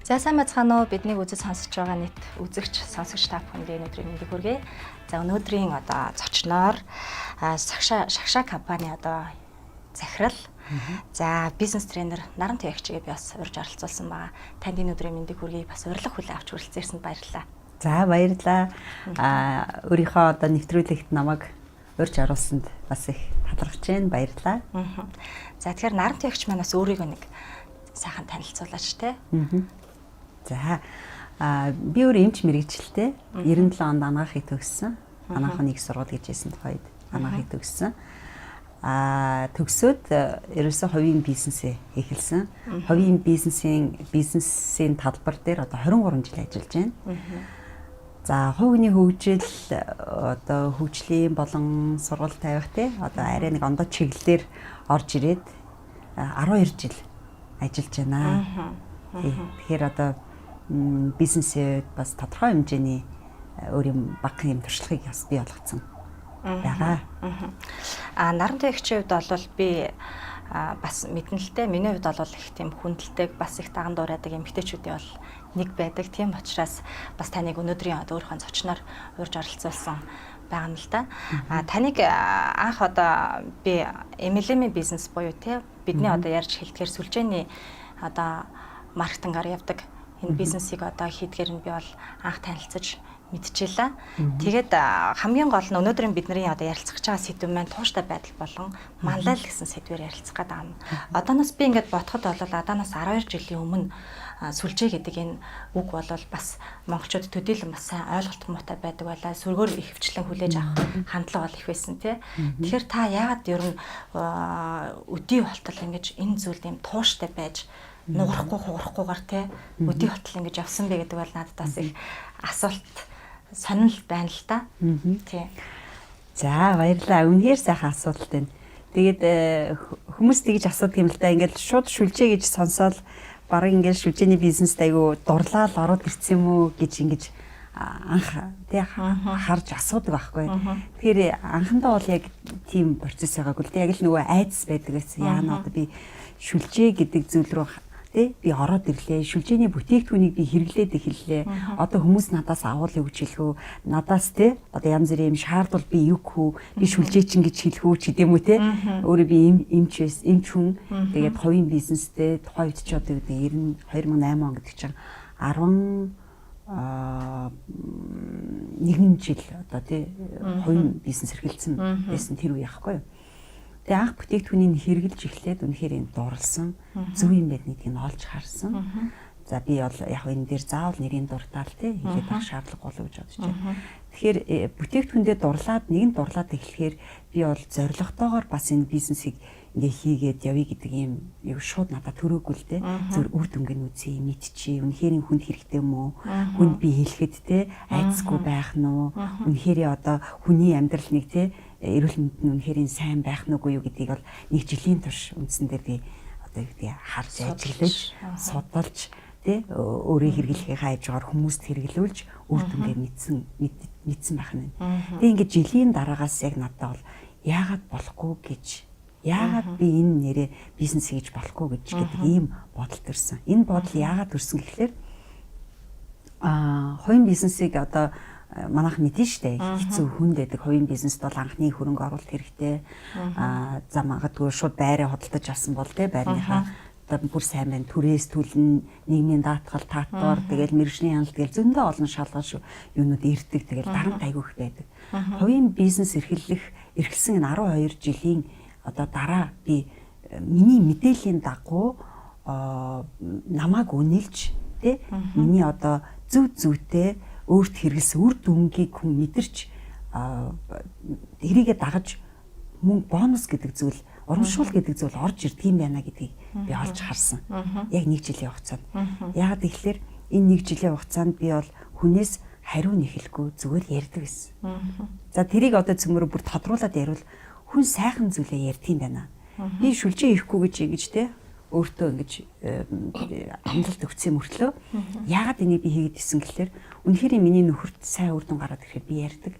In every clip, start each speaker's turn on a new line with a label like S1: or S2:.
S1: За, сайн байцгаана уу, биднийг үзэж сонсож байгаа нийт үзэгч, сонсогч та бүхэндээ өнөөдрийн мэндийг хүргэе. За, өнөөдрийн одоо зочноор Сагша Шагша компани одоо захирал, за, бизнес тренер Наран Туягчийг би бас урьж оролцуулсан байгаа. Танд энэ өдрийн мэндийг хүргэе. Бас урилга хүлээн авч хүрэлцэн ирсэнд баярлалаа.
S2: За, баярлалаа. Өөрийнхөө одоо нэвтрүүлэгт намайг урьж оруулсанд бас их талархаж байна. Баярлалаа.
S1: За, тэгэхээр Наран Туягч маань бас өөрийгөө нэг сайхан танилцуулаач те.
S2: За, би өөр эмч мэргэжилтэй, 97 онд анагаахыг төгссөн. Анагаахын нэг сургууль гэж хэлсэн тухайд анагаахыг төгссөн. Төгсөөд ерөөсөө хувийн бизнесээ эхэлсэн. Хувийн бизнесийн талбар дээр одоо 23 жил ажиллаж байна. За, хувь хүний хөгжил, одоо хөгжлийн болон сургалт тавих те, одоо арай нэг ондоо чиглэлээр орж ирээд 12 жил ажиллаж байна. Тэгэхээр одоо бизнесээ бас тодорхой хэмжээний өөр юм багахан юм туршлагыг бас бий болгоцсон байгаа.
S1: Наран Туягчийн хувьд бол би бас мэднэ л дээ. Миний хувьд бол их тийм хүндэлдэг, бас их даган дуурайдаг эмэгтэйчүүдийн бол нэг байдаг. Тийм учраас бас таныг өнөөдрийн одоо өөрийнхөө зочноор урьж оролцуулсан байгаа юм л да. Таныг анх одоо би MLM бизнес буюу те, бидний одоо ярьж хэлдгээр сүлжээний одоо маркетингаар явдаг энэ бизнесийг одоо хийдгээр нь би бол анх танилцаж мэдчихлээ. Тэгээд хамгийн гол нь өнөөдрийн бидний одоо ярилцах гэж байгаа сэдэв маань тууштай байдал болон манлайл гэсэн сэдвээр ярилцах гэдэг юм. Одооноос би ингээд бодоход бол одооноос 12 жилийн өмнө сүлжээ гэдэг энэ үг бол бас монголчууд төдийлөн бас сайн ойлголт муутай байдаг байлаа. Сөргөөр ихэвчлэн хүлээж авах хандлага бол их байсан тий. Тэгэхээр та яагаад ер нь өдий болтол ингэж энэ зүйлд юм тууштай байж, нугарахгүй, хугарахгүйгээр те, өдий болтол ингэж явсан бэ гэдэг бол надад бас их асуулт, сонирхол байна л да. Тий.
S2: За, баярлалаа. Үнэхээр сайхан асуулт байна. Тэгээд хүмүүс тэгж асуудаг юм л да. Ингээл шууд шүлжээ гэж сонсоод бараг ингээл шүлжээний бизнест айгу дурлал ороод ирсэн юм уу гэж ингэж анх тий харж асуудаг байхгүй. Тэгэхээр анхандаа бол яг тийм процесс байгаагүй л дээ. Яг л нөгөө айдас байдаг гэсэн. Яана одоо би шүлжээ гэдэг зүйл рүү тий би ороод ирлээ. Шүлжээний бүтээгдэхүүнийг би хэрэглээд эхэллээ. Одоо хүмүүс надаас авуулъя гэж хэлэх үү? Надаас тий одоо янз бүрийн юм шаардвал би юу гэх үү? Би шүлжээ чин гэж хэлэх үү ч гэдэм үү те. Өөрөө би эмч байс, эмч хүн. Тэгээд хувийн бизнестэй тухайн үед ч одоо юу гэдэг 2008 он гэдэг чинь 10 нэгэн жил одоо тий хувийн бизнес эрхэлсэн байсан тэр үе яахгүй юу. Тэгээ анх бүтээгдэхүүнийг хэрэглэж эхлээд үнэхээр юм дурлсан, зөв юм байна гэдгийг нь олж харсан. За, би бол яг энэ дээр заавал нэрийн дуртаал тий хэлээд авах шаардлага болов гэж бодож байна. Тэгэхээр бүтээгдэхүүндээ дурлаад, нэгэн дурлаад эхлэхээр би бол зорилготойгоор бас энэ бизнесийг ингээ хийгээд явъя гэдэг юм юу шууд надад төрөөгүй л дээ. Зөв үр дүнг нь үзье, мэдчихье. Үнэхээр хүнд хэрэгтэй юм уу? Хүнд би хэлэхэд те айдасгүй байх нь уу? Үнэхээр одоо хүний амьдрал нэг те эрүүл мэнд нь үнэхээр сайн байх нь үгүй юу гэдгийг бол нэг жилийн турш үндсэн дээр би одоо юу гэдгийг харж, ажиглаж, судалж тий өөрөө хэрэглэхийнхаа хажуугаар хүмүүст хэрэглүүлж үр дүнгээ мэдсэн байх нь. Тэгээ ингээд жилийн дараагаас яг надад бол яагаад болохгүй гэж, яагаад би энэ нэрээ бизнес хийж болохгүй гэж гэдэг ийм бодол төрсөн. Энэ бодол яагаад төрсөн гэхлээр хувийн бизнесийг одоо манайх мэдэн штэ, хэцүү хүнд байдаг. Хувийн бизнест бол анхны хөрөнгө оруулалт хэрэгтэй. За, магадгүй шууд байраа худалдаж авсан бол те, байрныхаа одоо бүр сайн байна. Түрээс төлнө, нийгмийн даатгал, татвар, тэгэл мэргэжлийн хяналт гэл зөндөө олон шалгал шүү юунууд ирдэг. Тэгэл дарамт айгүй их байдаг. Хувийн бизнес эрхэлсэн энэ 12 жилийн одоо дараа би миний мэдээллийн дагуу намайг үнэлж тэ, миний одоо зөв зүйтэй өөрт хэрэгэлсэн үр дүнгийг хүн мэдэрч, тэрийгэ дагаж мөнгө, бонус гэдэг зүйл, урамшуул гэдэг зүйл орж ирдэг юм байна гэдгийг би олж харсан. Яг нэг жилийн хугацаанд. Яагаад гэвэл энэ нэг жилийн хугацаанд би бол хүнээс хариу нэхэлгүй зүгээр ярьдаг гэсэн. За, тэрийг одоо цөмөрө бүр тодруулаад яриул хүн сайхан зүйлээ ярьдаг юм байна. Би шүлжээ ирэхгүй гэж ингэж те өөртөө ингэж амлалт өгсөн мөртлөө яагаад энийг би хийгээд исэн гэхлээр үнэхээр миний нөхөрт сайн үр дүн гараад ирэхээр би ярьдаг.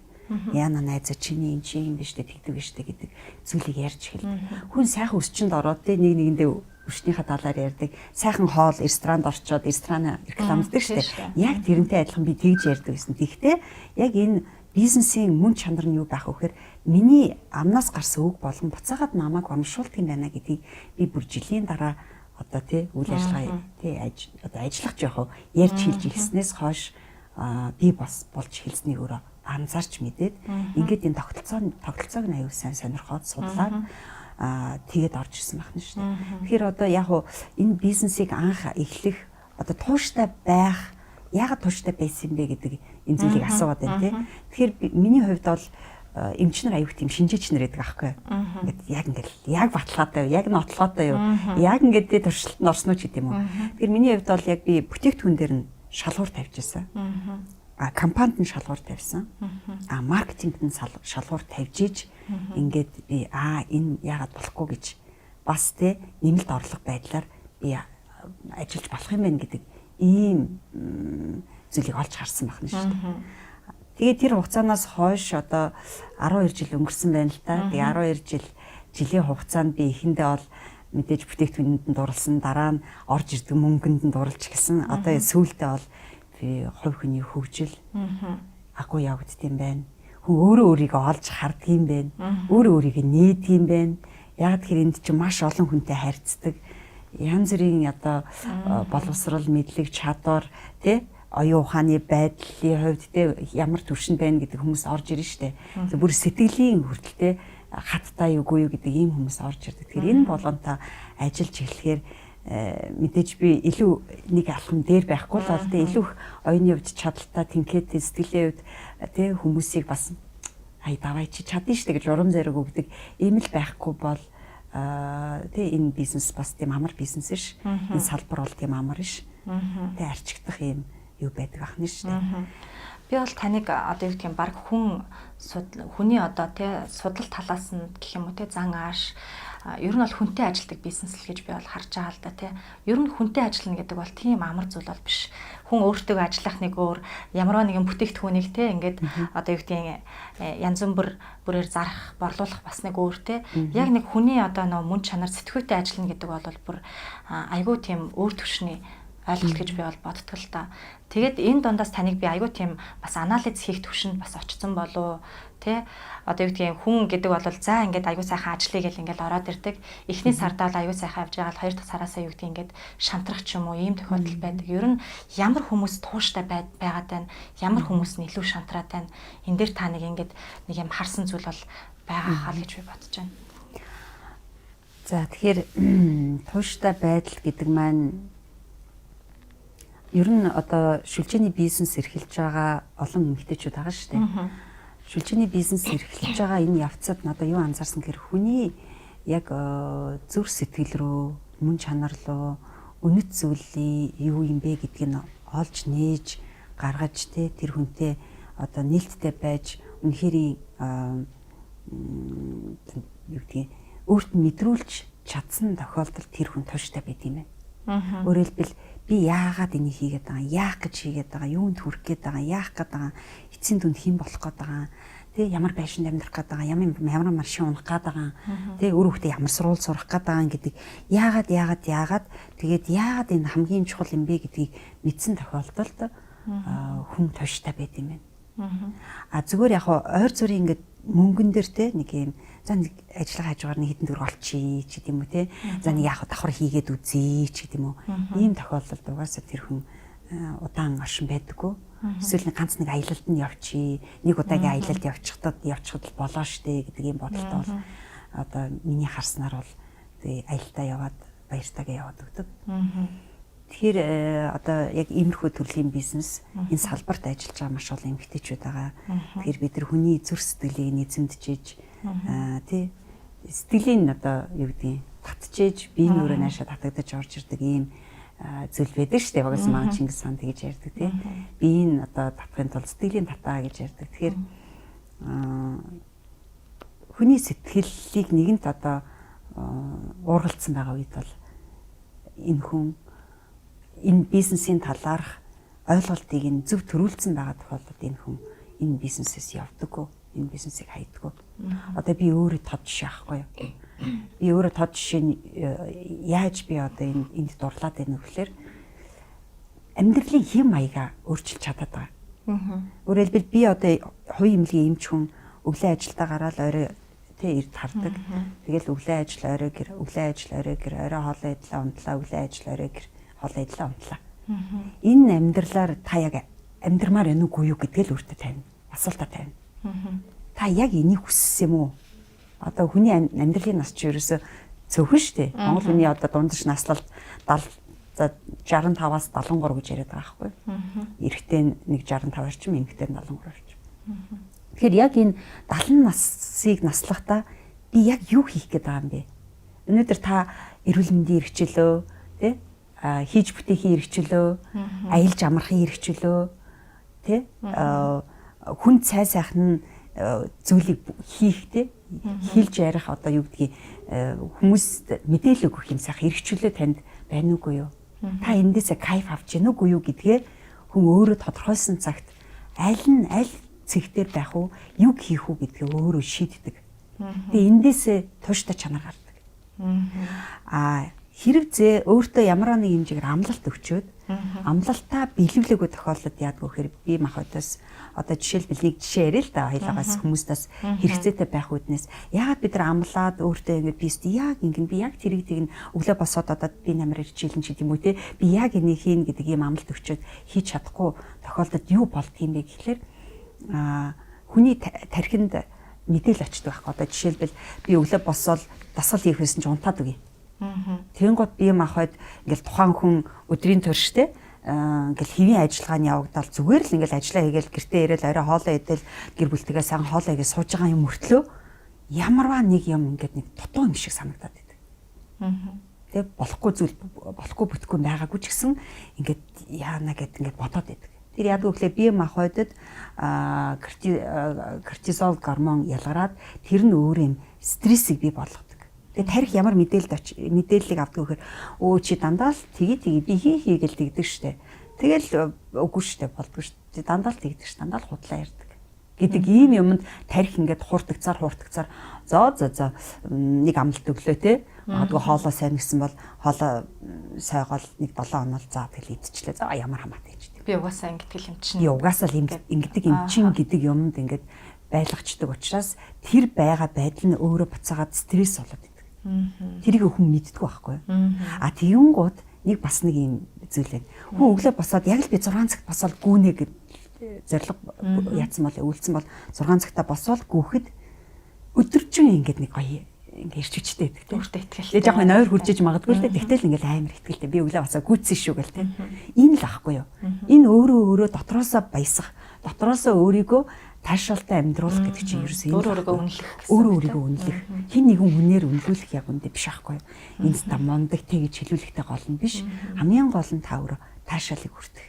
S2: Яна найзаа, чиний энэ чи юм биш үү, тэгдэг биш үү гэдэг зүйлийг ярьж эхэлдэг. Хүн сайхан өсчөнд ороод те нэг нэгэндээ Өшнийхээ талаар ярьдаг. Сайхан хоол ресторанд орчоод ресторан рекламддаг шүү дээ. Яг тэрнтэй адилхан би тэгж ярьдаг гэсэн. Тэгэхдээ яг энэ бизнесийн мөн чанар нь юу байх вэ гэхээр миний амнаас гарсан үг болон буцаагаад намайг урамшуулдаг юм байна гэдгийг би бүр жилийн дараа одоо тий үйл ажиллагаа тий одоо ажиллах жоох ярьж хэлж эхэлснээс хойш би бас болж эхэлснийг өөрөө анзаарч мэдээд ингээд энэ тогтолцоог нь аюул сайн сонирхоод судлаад тэгээд орж ирсэн байна шүү дээ. Тэгэхээр одоо яг уу энэ бизнесийг анх эхлэх одоо тууштай байх, яагаад тууштай байсан юм бэ гэдэг энэ зүйлийг асуугаад байна тий. Тэгэхээр миний хувьд бол эмчнэр аюух тийм шинжээч нар гэдэг аахгүй. Ингээд яг ингээд яг баталгаатай юу, яг нотлогоотой юу, яг ингээд тий туршилтанд орсон уу ч гэдэм үү. Тэгэхээр миний хувьд бол яг би бүтээгдэхүүн дээр нь шалгуур тавьж ирсэн. А компанид нь шалгуур тавьсан. А маркетингт нь шалгуур тавьж иж ингээд би энэ яагаад болохгүй гэж бас тий нэмэлт орлого байдлаар би ажиллаж болох юм байна гэдэг ийм зүйлийг олж харсан байна шүү дээ. Тэгээд тэр хугацаанаас хойш одоо 12 жил өнгөрсөн байна л та. Тэгээ 12 жилийн хугацаанд би эхэндээ бол мэдээж бүтээгдэхүүнэнд нь дурлсан, дараа нь орж ирдэг мөнгөнд нь дурлж эхэлсэн. Одоо сүүлдээ бол би хувь хүний хөгжил агуу явагддсан байна. Хүн өөрөө өөрийгөө олж харддаг юм байна. Өөрөө өөрийгөө нээдэг юм байна. Яг тэгэхээр энд чинь маш олон хүнтэй харьцдаг. Янз бүрийн одоо боловсрал, мэдлэг, чадвар тий оюун ухааны байдлын хувьд те ямар түвшинд байна гэдэг хүмүүс орж ирнэ штэ. Бүр сэтгэлийн хүртэл те хаттай юугүй юу гэдэг ийм хүмүүс орж ирдэг. Тэгэхээр энэ болгонтой ажиллаж эхлэхээр мэдээж би илүү нэг алхам дээр байхгүй л бол те илүү их оюуны хувьд чадaltaа, тэнхээтэй, сэтгэлийн хувьд те хүмүүсийг бас ай давай чи чадна штэ гэж урам зориг өгдөг ийм л байхгүй бол те энэ бизнес бас тийм амар бизнес ш. Энэ салбар бол тийм амар ш. Тэ арчигдах ийм юу байдаг ахна шүү дээ.
S1: Би бол таныг одоо юу гэх юм баг хүний одоо тий судал талаас нь гэх юм уу тий зан ааш ер нь бол хүнтэй ажилладаг бизнес л гэж би бол харж байгаа л да тий. Ер нь хүнтэй ажиллана гэдэг бол тийм амар зүйл бол биш. Хүн өөртөө ажиллах нэг өөр, ямар нэгэн бүтээгдэхүүнийг тий ингээд одоо юу гэдгийг янз бүрээр зарах, борлуулах бас нэг өөр тий. Яг нэг хүний одоо нөө мөн чанар сэтгүүтэй ажиллана гэдэг бол бүр айгүй тийм өөр төвшний ойлголт гэж би бол боддог л та. Тэгээд энэ дундаас таныг би айгүй тийм бас анализ хийх төвшөнд бас очсон болов тий. Одоо юу гэдгийг хүн гэдэг бол за ингээд айгүй сайхан ажиллая гэл ингээд ороод ирдэг. Эхний сардаа бол айгүй сайхан авч байгаа л хоёр дахь сараасаа юу гэдгийг ингээд шантрах ч юм уу ийм тохиолдол байдаг. Ер нь ямар хүмүүс тууштай байгаад байна, ямар хүмүүс нь илүү шантраад байна. Энэ дээр та нэг ингээд нэг юм харсан зүйл бол байгаа хаа л гэж би бодож байна.
S2: За тэгэхээр тууштай байдал гэдэг маань ер нь одоо шүлжээний бизнес эрхэлж байгаа олон эмэгтэйчүүд байгаа шүү дээ. Шүлжээний бизнес эрхэлж байгаа энэ явцад надад юу анзаарсан гэхээр хүний яг зүрх сэтгэл рүү, мөн чанар руу үнэт зүйлийн юу юм бэ гэдгийг нь олж нээж гаргаж тэ тэр хүнтэй одоо нээлттэй байж үнэхэрийн юу гэдгийг өөрт нь мэдрүүлж чадсан тохиолдолд тэр хүн тууштай байд юм байна. Өөрөөр хэлбэл би яагаад энийг хийгээд байгаа, яах гэж хийгээд байгаа, юунд хүрэх гээд байгаа, яах гээд байгаа, эцсийн дүнд хэн болох гээд байгаа, тэ ямар байшинд амьдрах гээд байгаа, ямар машин унах гээд байгаа, тэ өөр хүүхдээ ямар сургууль сурах гээд байгаа гэдэг яагаад тэгээд яагаад энэ хамгийн чухал юм бэ гэдгийг мэдсэн тохиолдолд хүн тууштай байд юм байна. А зүгээр яг ойр зүрийн ингээд мөнгөн дээр те нэг юм за нэг ажиллагаа хажуугаар нэг хэдэн төгрөг олчихъя ч гэдэм үү те за нэг яах давхар хийгээд үзье ч гэдэм үү ийм тохиолдолд угаасаа тэр хүн удаан оршин байдаггүй. Эсвэл нэг ганц нэг аялалд нь явчихъя, нэг удаагийн аялалд явчихад л болоо штэ гэдэг ийм бодолтой бол одоо миний харснаар бол тэгээ аялалдаа яваад баяртайгаа яваад өгдөг. Тэгэхээр одоо яг иймэрхүү төрлийн бизнес энэ салбарт ажиллаж байгаа маш олон эмэгтэйчүүд байгаа. Тэгэхээр бид нар хүний зүрх сэтгэлийг эзэмдчихэж тий сэтгэлийн одоо юу гэдгийг татчээж биеийн өөрөө наашаа татагдаж орж ирдэг ийм зүйл байдаг шүү дээ. Багаас маань Чингис хаан тэгж ярьдаг тий. Биеийн одоо татахын тулд сэтгэлийн татаа гэж ярьдаг. Тэгэхээр хүний сэтгэлийг нэгэнт одоо уургалдсан байгаа үед бол энэ хүн энэ бизнесийн талаарх ойлголтыг нь зөв төрүүлсэн байгаа тохиолдолд энэ хүн энэ бизнесээс явдаггүй, энэ бизнесийг хайдаггүй. Одоо би өөрөө тод жишээ аахгүй юу? Би өөрөө тод жишээ нь яаж би одоо энэ энд дурлаад байна вэ гэхээр амьдралын хэм маягаа өөрчилж чадаад байгаа. Өөрөөр хэлбэл би одоо хувийн эмнэлгийн эмч хүн өглөө ажилдаа гараад орой тэ эрд хардаг. Тэгэл өглөө ажил орой гэр, өглөө ажил орой гэр, орой хоолоо идлээ унтлаа, өглөө ажил орой гэр, хоолоо идлээ унтлаа. Энэ амьдралаар та яг амьдрмаар байна уугүй юу гэдгээ л өөртөө тавина. Асуултаа тавина. Та яг энийг хүссэн юм уу? Одоо хүний амьдралын нас чи ерөөсөө цөөхөн шүү дээ. Монгол хүний одоо дундаж наслалт 70 за 65-аас 73 гэж яриад байгаа байхгүй. Эрэгтэй нэг 65 орчим, эмэгтэй 73 орчим. Тэгэхээр яг энэ 70 насыг наслахдаа би яг юу хийх гээд байгаа юм бэ? Өнөөдөр та эрүүл мэндийн эрхчлөө, тэ? Хийж бүтээхийн эрхчлөө, аялж амрахын эрхчлөө, тэ? Хүн цай сайхан зүйлийг хийх, тэ? Хэлж ярих одоо юу гэдгийг хүмүүст мэдээлэл өгөх юм сайхан эрхчлөө танд байна уугүй юу? Та эндээсээ кайф авч гэнэ үгүй юу гэдгээ хүн өөрөө тодорхойлсон цагт аль нь аль цэгтэр байх уу, юу хийх үү гэдгээ өөрөө шийддэг. Тэгээ эндээсээ тууштай чанар гардаг. Аа хэрэг зээ өөртөө ямар нэг хэмжээгээр амлалт өгчөөд амлалтаа биелүүлээгүй тохиолдолд яадаг вэ гэхээр би махбодоос одоо жишээлбэл нэг жишээ яриа л да хоёлоогоос хүмүүст бас хэрэгцээтэй байх үүднээс яагаад бид нар амлаад өөртөө ингэж би яг ингэн би яг тэрийг тэгнэ өглөө босоод одоо би намар ирчилэн ч гэдэм үү те би яг энийг хийн гэдэг ийм амлалт өгчөөд хийж чадахгүй тохиолдолд юу болдгийм бэ гэхлээр хүний тархинд мэдээлэл очдог байхгүй. Одоо жишээлбэл би өглөө босоод дасгал хийх байсан ч унтаад үгүй. Тэнгууд бие махбод ингээл тухайн хүн өдрийн турштэй ингээл хэвийн ажиллагааны явагдал зүгээр л ингээл ажиллаа хийгээл гэртээ ирээл орой хоолоо идэл гэр бүлтэйгээ сайн хоолоо хийгээ сууж байгаа юм мөртлөө ямарваа нэг юм ингээд нэг дутуу юм шиг санагдаад байдаг. Тэ болохгүй зүйл болохгүй бүтгүй байгаагүй ч гэсэн ингээд яана гэд ингээд бодоод байдаг. Тэр яадаг вэ гэхээр бие махбодод кортизол гормон ялгараад тэр нь өөр юм стрессийг бий болгодог. Тэгээ тарих ямар мэдээлэл мэдээллийг авдаг вэхээр өө чи дандаа л тгий тгий би хий хий гэл тэгдэг штэ. Тэгэл үгүй штэ болдгоо штэ. Дандаа л тэгдэг штэ. Дандаа л худлаа ярьдаг гэдэг ийм юмд тарих ингээд хурдагцаар хурдагцаар зоо зоо зоо нэг амлалт өглөө те магадгүй хоолоо сайн гэсэн бол хоолоо сойгоол нэг 7 хоног за тэгэл идчихлээ за ямар хамаатай гэж.
S1: Би угаасаа ингэдэг юм чинь.
S2: Би угаасаа л ингэдэг юм чинь гэдэг юмд ингээд байлгачдаг учраас тэр байгаа байдал нь өөрөө буцаагаад стресс болоод идэг. Тэрийг хүн мэддэг байхгүй юу? А тэгэнгუთ нэг бас нэг юм зүйл байна. Хүн өглөө босоод яг л би 6 цагт босоод гүүнэ гэд зориг яатсан бол үйлцэн бол 6 цагта босоод гүүхэд өдөржин ингээд нэг гоё ингээ ирч хүчтэй байдаг тийм.
S1: Өөртөө итгэлтэй.
S2: Тэгээ жоохон ойр хуржиж магадгүй л дээ. Тэгтэл ингээл амар итгэлтэй. Би өглөө басаа гүйтсэн шүү гэл тийм. Энэ л ахгүй юу. Энэ өөрөө өөрөө дотроосоо баясах, дотроосоо өөрийгөө таашаалтай амьдруулах гэдэг чинь ерөөсөө
S1: энэ өөрөө өөрийгөө үнэлэх
S2: гэсэн. Өөрөө өөрийгөө үнэлэх. Хин нэгэн хүнээр үнэлүүлэх яг үндэ биш аахгүй юу. Энэ та мундаг тэ гэж хэлүүлэхтэй гол нь биш. Хамгийн гол нь та өөрөө таашаалыг хүртэх.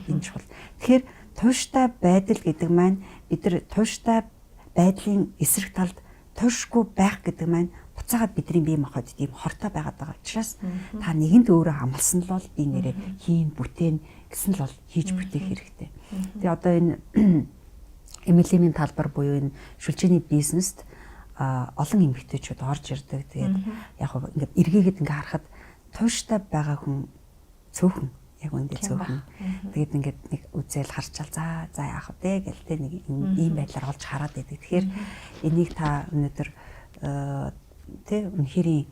S2: Энэ чухал. Тэгэхээр тууштай байдал гэдэг маань бид нар тууштай байдлын эсрэг талд туушгүй байх гэдэг маань буцаагаад бидний бие махбод тийм хортой байгаад байгаа учраас та нэгэнт өөрөө амлсан л бол би нэрээ хийн бүтээн гэсэн л бол хийж бүтээх хэрэгтэй. Тэгээ одоо энэ MLM-ийн талбар буюу энэ шүлжээний бизнест олон эмэгтэйчүүд орж ирдэг. Тэгээд яг ингээд эргээгээд ингээ харахад тууштай байгаа хүн цөөхөн яг үндэ цөөхөн. Тэгээд ингээд нэг үзэл харчаал за за яах вэ гэл тэ нэг ийм байдлаар олж хараад байдаг. Тэгэхээр энийг та өнөөдөр тэ үнэхэрийн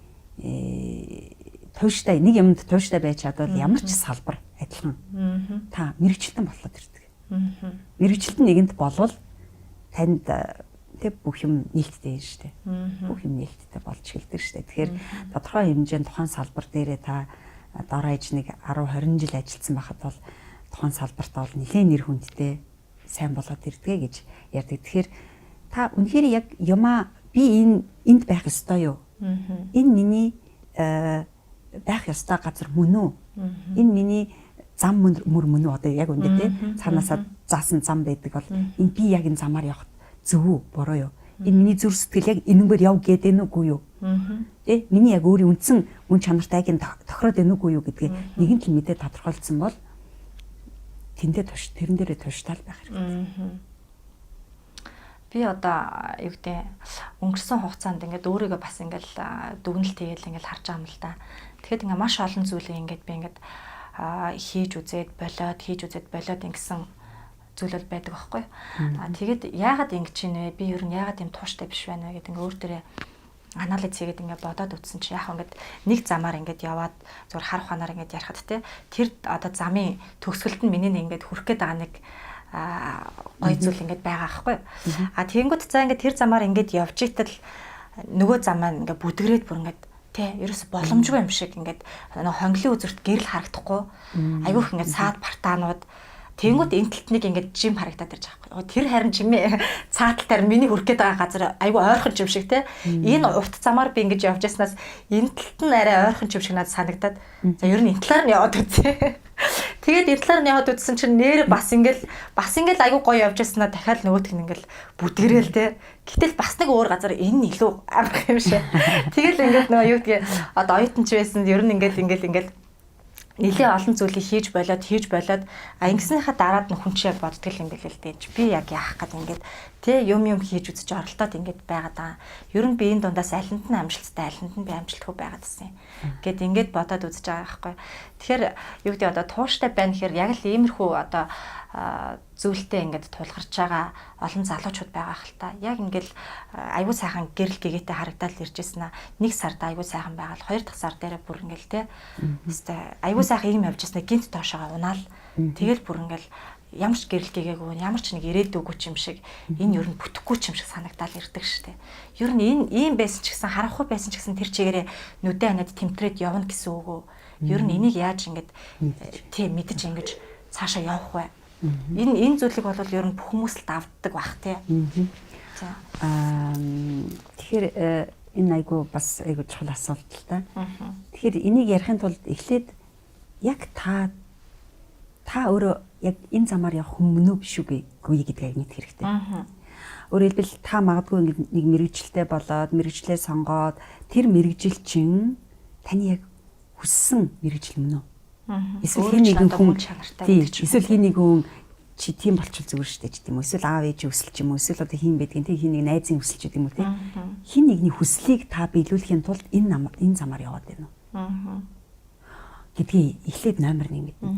S2: тууштай нэг юмд тууштай байж чадвал ямар ч салбар адилхан та мэрэгчлэн болоод ирдэг. Мэрэгчлэн нэгэнд болвол танд тэ бүх юм нээлттэй юм шүү дээ. Бүх юм нээлттэй болж эхэлдэг шүү дээ. Тэгэхээр тодорхой хэмжээнд тухайн салбар дээрээ та дараа иж нэг 10 20 жил ажилласан байхад бол тухайн салбарт бол нэлээд нэр хүндтэй сайн болоод ирдгээ гэж ярьдаг. Тэгэхээр та үнэхээр яг юмаа би энэ энд байх ёстой юу? Энэ миний байх ёстой газар мөн үү? Энэ миний зам мөр мөн үү? Одоо яг үндэ те цаанаасаа заасан зам байдаг бол энэ би яг энэ замаар явах зөв үү, буруу юу? Энэ миний зүр сэтгэл яг энэнгээр яв гэдэг нь үгүй юу? Тэ миний яг өөрийн үндсэн мөн чанартай яг энэ тохироод байна үгүй юу гэдгээ нэгэн л мэдээ тодорхойлцсон бол тэндээ туш тэрэн дээрээ туштаал байх хэрэгтэй.
S1: Би одоо юу гэдэг өнгөрсөн хугацаанд ингээд өөрийгөө бас ингээд дүгнэлт хийгээл ингээд харж байгаа юм л да. Тэгэхэд ингээд маш олон зүйлийг ингээд би ингээд хийж үзээд болоод хийж үзээд болоод ингэсэн зүйл бол байдаг байхгүй. Тэгээд яагаад ингэж чинь вэ? Би ер нь яагаад юм тууштай биш байна вэ гэдэг ингээд өөр дээрээ анализ хийгээд ингээд бодоод үзсэн чи яг ингээд нэг замаар ингээд яваад зүгээр хар ухаанаар ингээд ярихад те тэр одоо замын төгсгөлд нь миний нэг ингээд хүрэх гээд байгаа нэг гоё зүйл ингээд байгаа байхгүй. А тэгэнгүүт за ингээд тэр замаар ингээд явж итэл нөгөө зам маань ингээд бүдгрээд бүр ингээд те ерөөс боломжгүй юм шиг ингээд нөгөө хонглын үзүүрт гэрэл харагдахгүй айгүйх ингээд саад партаанууд. Тэнгүүд энэ талд нэг ингээд жим харагдаад ирж байгаа байхгүй. Тэр харин жимээ цаатал таар миний хүрх гээд байгаа газар айгүй ойрхон жим шиг те. Энэ урт замаар би ингэж явж яснаас энэ талд нь арай ойрхон жим шиг надад санагдаад за ер нь энэ талаар нь яваад үзье. Тэгээд энэ талаар нь яваад үзсэн чинь нэр бас ингээл айгүй гоё явж яснаа дахиад нөгөөх нь ингээл бүдгэрэл те. Гэтэл бас нэг өөр газар энэ нь илүү амарх юм шиг. Тэгэл ингээд нөгөө юу гэдгийг одоо оюутан ч байсан ер нь ингээл ингээл нэлээ олон зүйлийг хийж болоод а ингэснийхаа дараад нь хүн чи яг боддог юм билээ л дээ. Би яг яах гээд ингээд тэ юм хийж үзэж оролдоод ингээд байгаад байгаа. Ер нь би энэ дундаас алинд нь амжилттай, алинд нь би амжилтгүй байгаад байсан. Гэт ингээд бодоод үзэж байгаа байхгүй. Тэгэхээр юу гэдэг одоо тууштай байна гэхээр яг л иймэрхүү одоо зүйлтэй ингээд тулгарч байгаа олон залуучууд байгаа хэл та. Яг ингээд аюу сайхан гэрэл гэгээтэй харагдаад ирж байсан аа. Нэг сард аюу сайхан байгаал, хоёр дахь сар дээрээ бүр ингээд те. Хэвээ аюу сайхан ийм явж байсан гинт доошоогоо унаал. Тэгэл бүр ингээд ямар ч гэрэл гээгээгүй, ямар ч нэг ирээдүггүй ч юм шиг энэ ер нь бүтэхгүй ч юм шиг санагдаал ирдэг штэ. Ер нь энэ ийм байсан ч гэсэн харанхуй байсан ч гэсэн тэр чигээрээ нүдэ анаад тэмтрээд явна гэсэн үг үү? Ер нь энийг яаж ингээд тий мэдэж ингэж цаашаа явах вэ? Энэ зүйлийг бол ер нь бүх хүмүүс л давддаг бах тий. За.
S2: Тэгэхээр энэ айгүй бас айгүй чухал асуулт л та. Тэгэхээр энийг ярихын тулд эхлээд яг та өөрөө яг энэ замаар явах хүн мөн үү биш үгүй гэдгийг мэдэх хэрэгтэй. Өөрөөр хэлбэл та магадгүй ингэ нэг мэрэгжилтэй болоод мэрэгчлээ сонгоод тэр мэрэгжил чинь таны яг хүссэн мэрэгжил мөн үү? Эсвэл хэн нэгэн хүн эсвэл хэн нэгэн хүн чи тийм болчихвол зүгээр штэ ч тийм үү? Эсвэл аав ээж хүсэл ч юм уу? Эсвэл одоо хин байдгийг тийм хин нэг найзын хүсэл ч гэдэг юм уу тийм? Хин нэгний хүслийг та биелүүлэхийн тулд энэ замаар яваад байна уу? Гэдгийг эхлээд номер 1 мэднэ.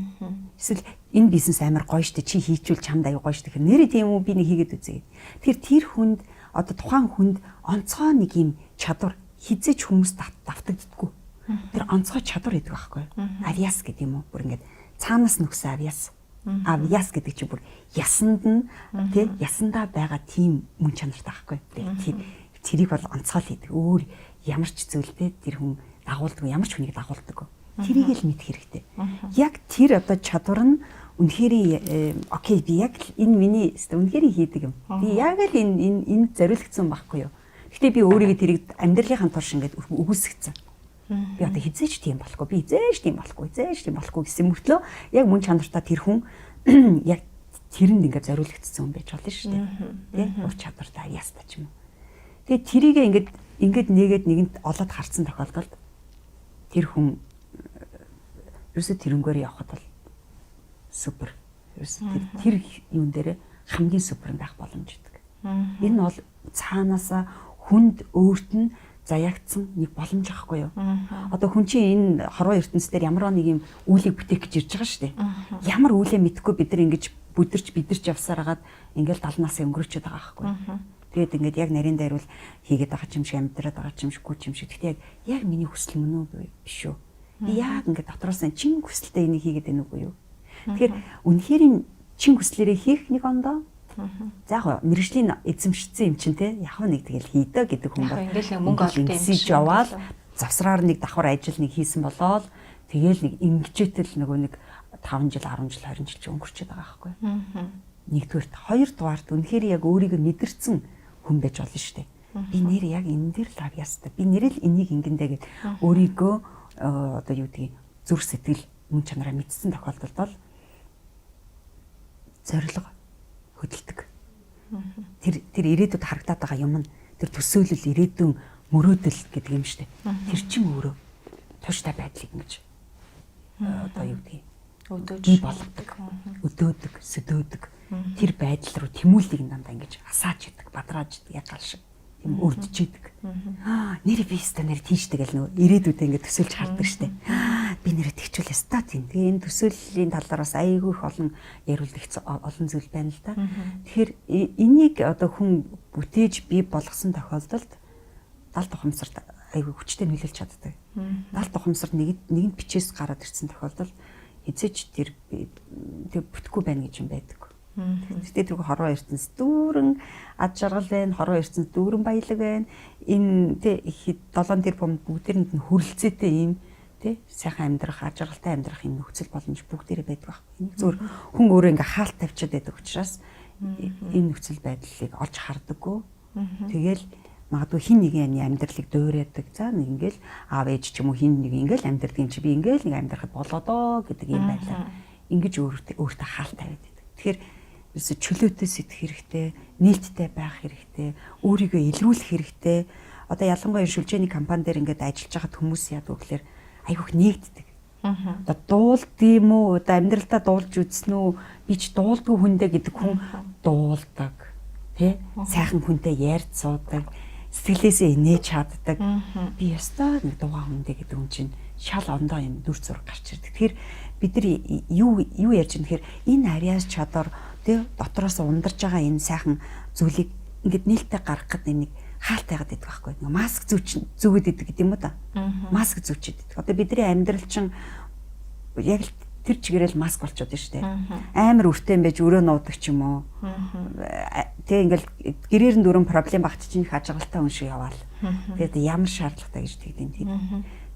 S2: Эсвэл энэ бизнес амар гоё штэ чи хийчүүл чамд аюу гоё штэ гэхээр нэрээ тийм үү би нэг хийгээд үзье. Тэгэхээр тэр хүнд одоо тухайн хүнд онцгой нэг юм чадвар хизээч хүмүүс давтагддаггүй. Тэр онцгой чадвар гэдэг байхгүй. Авиас гэдэг юм уу? Бүр ингээд цаанаас нөхсөн авиас. Авиас гэдэг чинь бүр ясанд нь тий ясандаа байгаа тийм мөн чанартай байхгүй. Тэрийг бол онцгой л хийдэг. Өөр ямар ч зүйлтэй тэр хүн дагуулдаг, ямар ч хүнийг дагуулдаг. Тэрийг л мэдэх хэрэгтэй. Яг тэр одоо чадвар нь үнэхээр окей би яг энэ миний үнэхээр хийдэг юм. Би яг л энэ энэ зориулагдсан байхгүй юу. Гэтэ би өөрийгөө тэрийг амьдралынхаа турш ингээд үгүйсгэсэн. Би одоо хизээч тийм болохгүй, би хизээч тийм болохгүй, хизээч тийм болохгүй гэсэн мөртлөө яг мөн чанартай тэр хүн яг тэрэнд ингээд зориулагдсан хүн байж болно шүү дээ. Тэ? Ур чадвартай ястай ч юм уу. Тэгээ тэрийг ингээд нэгээд нэгэнд олоод харсан тохиолдолд тэр хүн ерөөсөө тэрнгээр явхад бол супер. Ерөөсөө тэр юун дээр хамгийн супер байх боломж идэг. Энэ бол цаанаасаа хүнд өөрт нь заяагдсан нэг боломж аахгүй юу? Одоо хүн чинь энэ хорвоо ертөнцийн дээр ямар нэг юм үйлийг бүтээх гэж ирж байгаа шүү дээ. Ямар үйлээ мэдэхгүй бид нар ингэж бүдэрч бидэрч явсаар хагаад ингээл 70 насаа өнгөрөөчөөд байгаа байхгүй. Тэгээд ингээд яг нарийн дайруул хийгээд байгаа юм шиг амьдраад байгаа юм шиг гүч юм шиг. Гэхдээ яг миний хүсэл мөн үү биш үү? Би яг ингээд дотроос нь чин хүсэлтэй энийг хийгээд байна үгүй юу? Тэгэхээр үнэхээр чин хүслээрээ хийх нэг ондоо. За яг мэргэжлийн эзэмшсэн юм чинь те яг нэг тэгэл хийдэ гэдэг хүн бол
S1: ингээл мөнгө олдсон юм
S2: шиг яваал завсраар нэг давхар ажил нэг хийсэн болоод тэгэл нэг ингэжээтэл нөгөө нэг 5 жил 10 жил 20 жил чи өнгөрчөөд байгаа байхгүй. Нэгдүгээрт, хоёрдугаарт үнэхээр яг өөрийгөө мэдэрсэн хүн байж болно шүү дээ. Би нэр яг энэ дээр л авьяастай. Би нэр л энийг ингэндэ гэд өөрийгөө одоо юу гэдгийг зүрх сэтгэл мөн чанараа мэдсэн тохиолдолд бол зорилго хөдөлдөг. Тэр ирээдүйд харагдаад байгаа юм нь тэр төсөөлөл ирээдүйн мөрөөдөл гэдэг юм шүү дээ. Тэр чинь өөрөө тууштай байдлыг ингэж одоо юу гэдгийг
S1: өдөөж
S2: болгодог. Өдөөдөг, сөдөөдөг. Тэр байдал руу тэмүүллийг дандаа ингэж асаач идэг, бадрааж идэг, яг гал шиг. Тийм өрдөж идэг. Нэр би өста нэр тийшдэг гэл нөө ирээдүйдээ ингэ төсөөлж хардаг штэ. Би нэрээ тэгчүүл өста тийм. Тэгээ энэ төсөөллийн талаар бас айгүй их олон яриулдаг олон зүйл байна л да. Тэгэхээр энийг одоо хүн бүтээж бий болгосон тохиолдолд далд ухамсарт айгүй хүчтэй нөлөөлж чаддаг. Далд ухамсарт нэгэнт бичээс гараад ирсэн тохиолдолд хизээч тэр бүтэхгүй байна гэж юм байдаг. Тэгтээ тэргүй хорвоо ертөнц дүүрэн ад жаргал байна, хорвоо ертөнц дүүрэн баялаг байна. Энэ тэ 7 тэрбум бүгдээрэнд нь хүрэлцээтэй ийм тэ сайхан амьдрах, ад жаргалтай амьдрах юм нөхцөл боломж бүгдээрээ байдаг байхгүй. Энийг зөвхөн хүн өөрөө ингээ хаалт тавьчихад байдаг учраас энэ нөхцөл байдлыг олж хардаггүй. Тэгэл магадгүй хин нэгэн амьдралыг дуурайдаг. За нэг ингээл аав ээж ч юм уу хин нэг ингээл амьдрдаг юм чи би ингээл нэг амьдрахад болоодоо гэдэг юм байлаа. Ингэж өөртөө хаалт тавиад байдаг. Тэгэхээр ерөөсө чөлөөтэй сэтгэх хэрэгтэй, нээлттэй байх хэрэгтэй, өөрийгөө илрүүлэх хэрэгтэй. Одоо ялангуяа шүлжээний компани дээр ингээд ажиллаж байгаа хүмүүс яадаг вэ гэхээр айгүйх нэгддэг. Одоо дуулд юм уу? Одоо амьдралдаа дуулж үзсэн үү? Би ч дуулдгүй хүндээ гэдэг хүн дуулдаг. Тэ? Сайхан хүнтэй ярьж суудаг. Сэтгэлээсээ инээж чаддаг. Би ёстой нэг дуугаа хүндээ гэдэг хүн чинь шал ондоо юм дүр зураг гарч ирдэг. Тэгэхээр бид нар юу ярьж байгаа гэхээр энэ ариас чадвар тэ дотроос ундарж байгаа энэ сайхан зүйлийг ингээд нээлттэй гаргах гэдэг нэг хаалт байгаад байдаг байхгүй. Ингээ маск зүүгээд идэг гэдэг юм уу да. Маск зүүчээд идэг. Одоо бидний амьдрал чинь яг л тэр чигээрэл маск болчиход байна шүү дээ. Амар өртөн байж өрөө нуудаг ч юм уу. Тэг ингээл гэрээр нь дөрөн проблем багт чинь их ажиглалтай хүн шиг яваал. Тэгээд ямар шаардлагатай гэж тэгдэм тийм.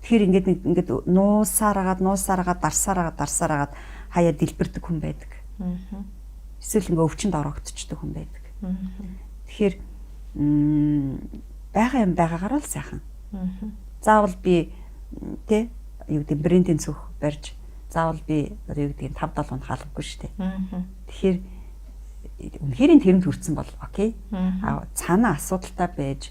S2: Тэгэхээр ингээд ингээд нуусаар агаад дарсаар агаад хаяа дэлбэрдэг хүн байдаг. Эсвэл ингээ өвчнөд ороогдчихдаг хүн байдаг. Тэгэхээр байгаа юм байгаагаар л сайхан. Заавал би тэ юу гэдэг брендийн цөх барьж заавал би одоо юу гэдгийг 5 7 хоног хаалгагүй шүү дээ. Тэгэхээр үнэхээр тэрэнд хүрсэн бол окей. А цаана асуудалтай байж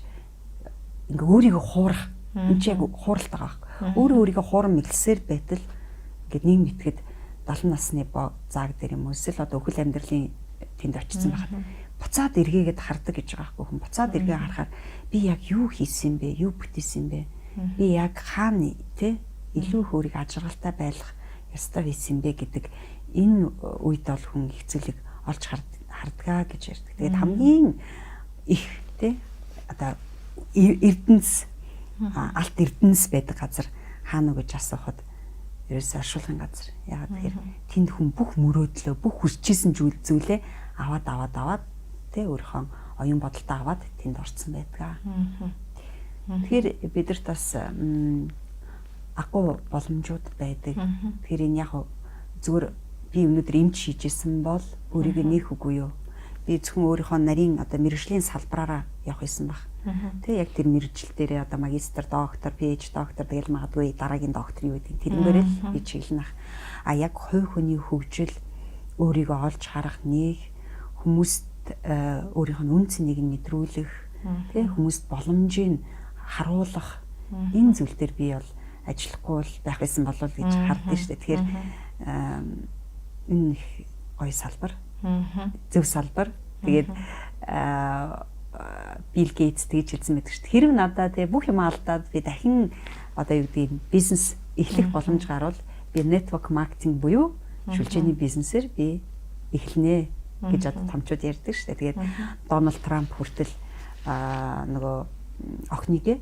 S2: ингээ өөрийгөө хуурах. Энд чи яг хууралт байгаа байхгүй. Өөрөө өөрийгөө хууран мэдлсээр байтал ингээд нэг мэтгэд 70 насны зааг дээр юм уу эсвэл одоо өхөл амьдралын тэнд очсон байхад буцаад эргээгээд хардаг гэж байгаа байхгүй хүн. Буцаад эргээ харахаар би яг юу хийсэн бэ? Юу бүтээсэн бэ? Би яг хаана тэ илүү их өөрийг аж аргалтай байлгах ёстой байсан бэ гэдэг энэ үед бол хүн их зүйлийг олж хардгаа гэж ярьдаг. Тэгээд хамгийн их тэ одоо эрдэнэс алт эрдэнэс байдаг газар хаана уу гэж асуухад ерөөсөө оршуулгын газар. Яагаад тэгэхээр тэнд хүн бүх мөрөөдлөө, бүх хүсчихсэн зүйлээ аваад тэ өөрийнхөө оюун бодолтой аваад тэнд орцсон байдаг. Тэгэхээр бидэрт бас агуу боломжууд байдаг. Тэгэхээр энэ яг зүгээр би өнөөдөр эмч хийжсэн бол өөрийгөө нээх үгүй юу? Би зөвхөн өөрийнхөө нарийн одоо мэрэгжлийн салбараараа явах байсан баг. Тэ яг тэр мэрэгжил дээрээ одоо магистр, доктор, PhD доктор тэгэл магадгүй дараагийн доктор юу гэдэг тэрнгээрээ л би чиглэнэ. А яг хувь хүний хөгжил өөрийгөө олж харах нэг хүмүүст өөрийнх нь үн цэнийг нь мэдрүүлэх, тэ хүмүүст боломжийг харуулах энэ зүйл дээр би бол ажиллахгүй л байх байсан болов гэж хардсан шүү дээ. Тэгэхээр энэ их гоё салбар. Зөв салбар. Тэгээд Билл Гейтс тэгж хэлсэн байдаг шүү дээ. Хэрв надад тэ бүх юм алдаад би дахин одоо юу гэдгийг бизнес эхлэх боломж гарвал би network marketing буюу шүлжээний бизнесээр би эхэлнэ гэж одоо томчууд ярьдаг шүү дээ. Тэгээд Дональд Трамп хүртэл нөгөө охиныг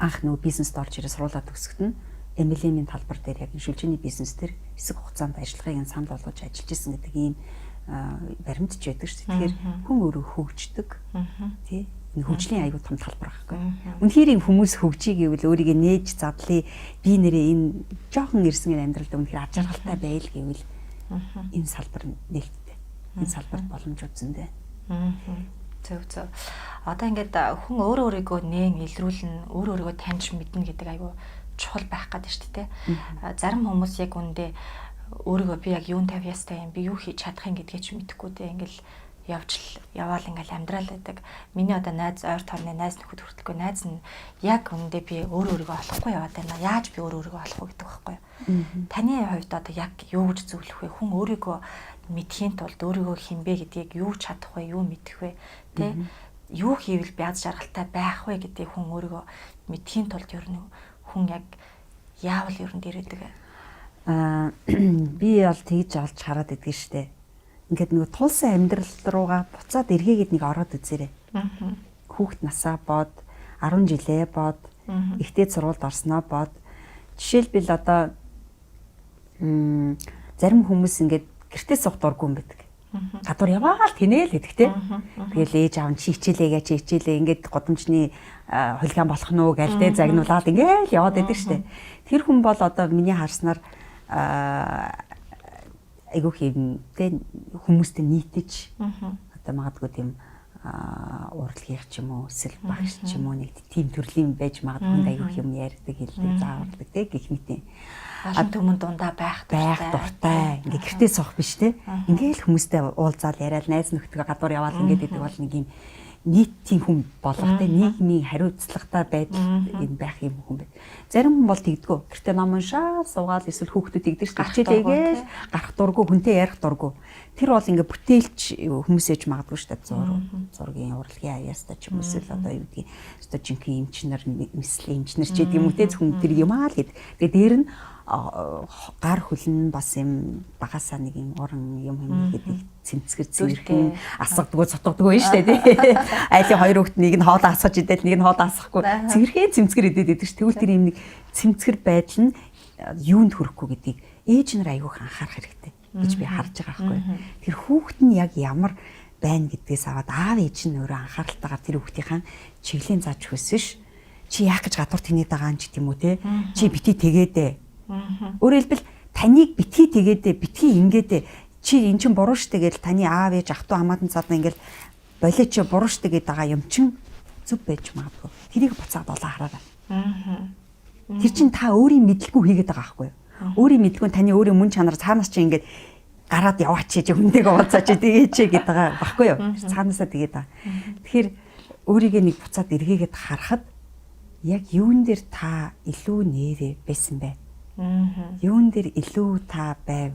S2: анх нөгөө бизнест орж ирээ сургуулаа төгсөхөд нь MLM-ийн талбар дээр яг шүлжээний бизнес дээр хэсэг хугацаанд ажиллахыг нь санал болгож ажиллаж исэн гэдэг ийм баримтч байдаг шүү дээ. Тэгэхээр хүн өөрөө хөгждөг. Тий. Энэ хөгжлийн аюул том талбар байхгүй. Үнэхээр юм хүмүүс хөгжий гэвэл өөрийгөө нээж задлаа. Би нэрээ энэ жоохон ирсэн энэ амьдралд үнэхээр аж аргалтай байл гэвэл энэ салбар нээлттэй. Энэ салбарт боломжууд зөндөө.
S1: Зөв зөв. Одоо ингээд хүн өөрөө өөрийгөө нээн илрүүлнэ, өөрөө өөрийгөө таньж мэднэ гэдэг аюул чухал байх гэдэг шүү дээ. Зарим хүмүүс яг үндэ өөрийгөө би яг юун тавь ястай юм, би юу хийж чадах юм гэдгээ ч мэдэхгүй дээ. Ингээл явж яваал ингээл амьдрал байдаг. Миний одоо найз ойр тооны найз нөхөд хүртэлгүй найз нь яг үндэ би өөрөө өөрийгөө олохгүй яваад байна. Яаж би өөрөө өөрийгөө олох вэ гэдэг байхгүй юу. Таны хувьд одоо яг юу гэж зөвлөх вэ? Хүн өөрийгөө мэдхийн тулд өөрийгөө хинбэ гэдгийг юу чадах вэ? Юу мэдэх вэ? Тэ? Юу хийвэл бяз жаргалтай байх вэ гэдгийг хүн өөрийгөө мэдхийн тулд ер нь хүн яг яавал ер нь дэрэгдэг вэ?
S2: Би бол тэгж олж хараад идэгэн штэ. Ингээд нөгөө тулсан амьдрал руугаа буцаад эргээгээд нэг ороод үзээрэй. Хүүхд насаа бод, 10 жилээ бод, ихтэй сургуульд орсноо бод. Жишээлбэл одоо зарим хүмүүс ингээд гэртээ суух дургүй юм байдаг. Гадуур яваал тэнээл гэдэг те. Тэгэл ээж аав нь чи хичээлээгээ чи хичээлээ ингээд годамжны хулиган болох нь уу гээл те загнуулаад ингээл яваад байдаг штэ. Тэр хүн бол одоо миний харснаар айгүйх юм те хүмүүстэй нийтэж одоо магадгүй тийм урлагийнх ч юм уу эсвэл багш ч юм уу нэг тийм төрлийн байж магадгүй хүнд айгүйх юм ярьдаг хэлдэг зааварладаг те гэх мэт.
S1: Олон түмэн дундаа байх
S2: дуртай. Ингээ гэртээ суух биш те. Ингээл хүмүүстэй уулзаал яриад найз нөхдөдөө гадуур яваал ингээд идэг бол нэг юм нийтийн хүн болох те нийгмийн хариуцлагатай байдал юм байх юм хүн байд. Зарим хүн бол тэгдэггүй. Гэртээ ном уншаа суугаал эсвэл хүүхдүүд тэгдэг шүү дээ. Хичээлээгээл гарах дургу хүнтэй ярих дургу. Тэр бол ингээ бүтээлч хүмүүсээж магадгүй шүү дээ. Зургийн урлагийн аяастай ч юм эсвэл одоо юу гэдгийг өстой жинхэнэ эмчнэр мэслийн эмчнэр ч гэдэг юм уу те зөвхөн тэр юм аа л гэд. Тэгээ дээр нь гар хөлн бас юм багасаа нэг юм уран юм юм гэдэг цэмцгэр цэвэрхэн асгадгүй цутгадгүй шүү дээ тий. Айлын хоёр хүүхэд нэг нь хоол асгаж идэл нэг нь хоол асгахгүй цэвэрхэн цэмцгэр идээд идэг ш. Тэгвэл тэр юм нэг цэмцгэр байдал нь юунд хүрэхгүй гэдгийг ээж нар айгүйх анхаарах хэрэгтэй гэж би харж байгаа байхгүй. Тэр хүүхэд нь яг ямар байна гэдгээс аваад аав ээж нь өөрөө анхааралтайгаар тэр хүүхдийнхаа чиглэлийн зааж өгсөн ш. Чи яах гэж гадуур тэнээд байгаа юм ч гэм үү те. Чи бити тэгээдэ. Өөрөөр хэлбэл таныг битгий тэгээдэ битгий ингээдэ чи эн чин буруу штэ гэж таны аав ээж ах トゥ хамаатан цаадна ингээл болоо чи буруу штэ гэдэг байгаа юм чин зүв байж магадгүй. Тэрийг буцаад олоо хараарай. Тэр чин та өөрийн мэдлгүй хийгээд байгаа байхгүй юу? Өөрийн мэдлгүй таны өөрийн мөн чанар цаанаас чи ингээд гараад яваач чи хүнтэйг уулзаач тэгээч гэдэг байгаа байхгүй юу? Цаанаасаа тэгээд байгаа. Тэгэхээр өөрийгөө нэг буцаад эргээгээд харахад яг юун дээр та илүү нэрэ байсан бэ? Юун дээр илүү та байв?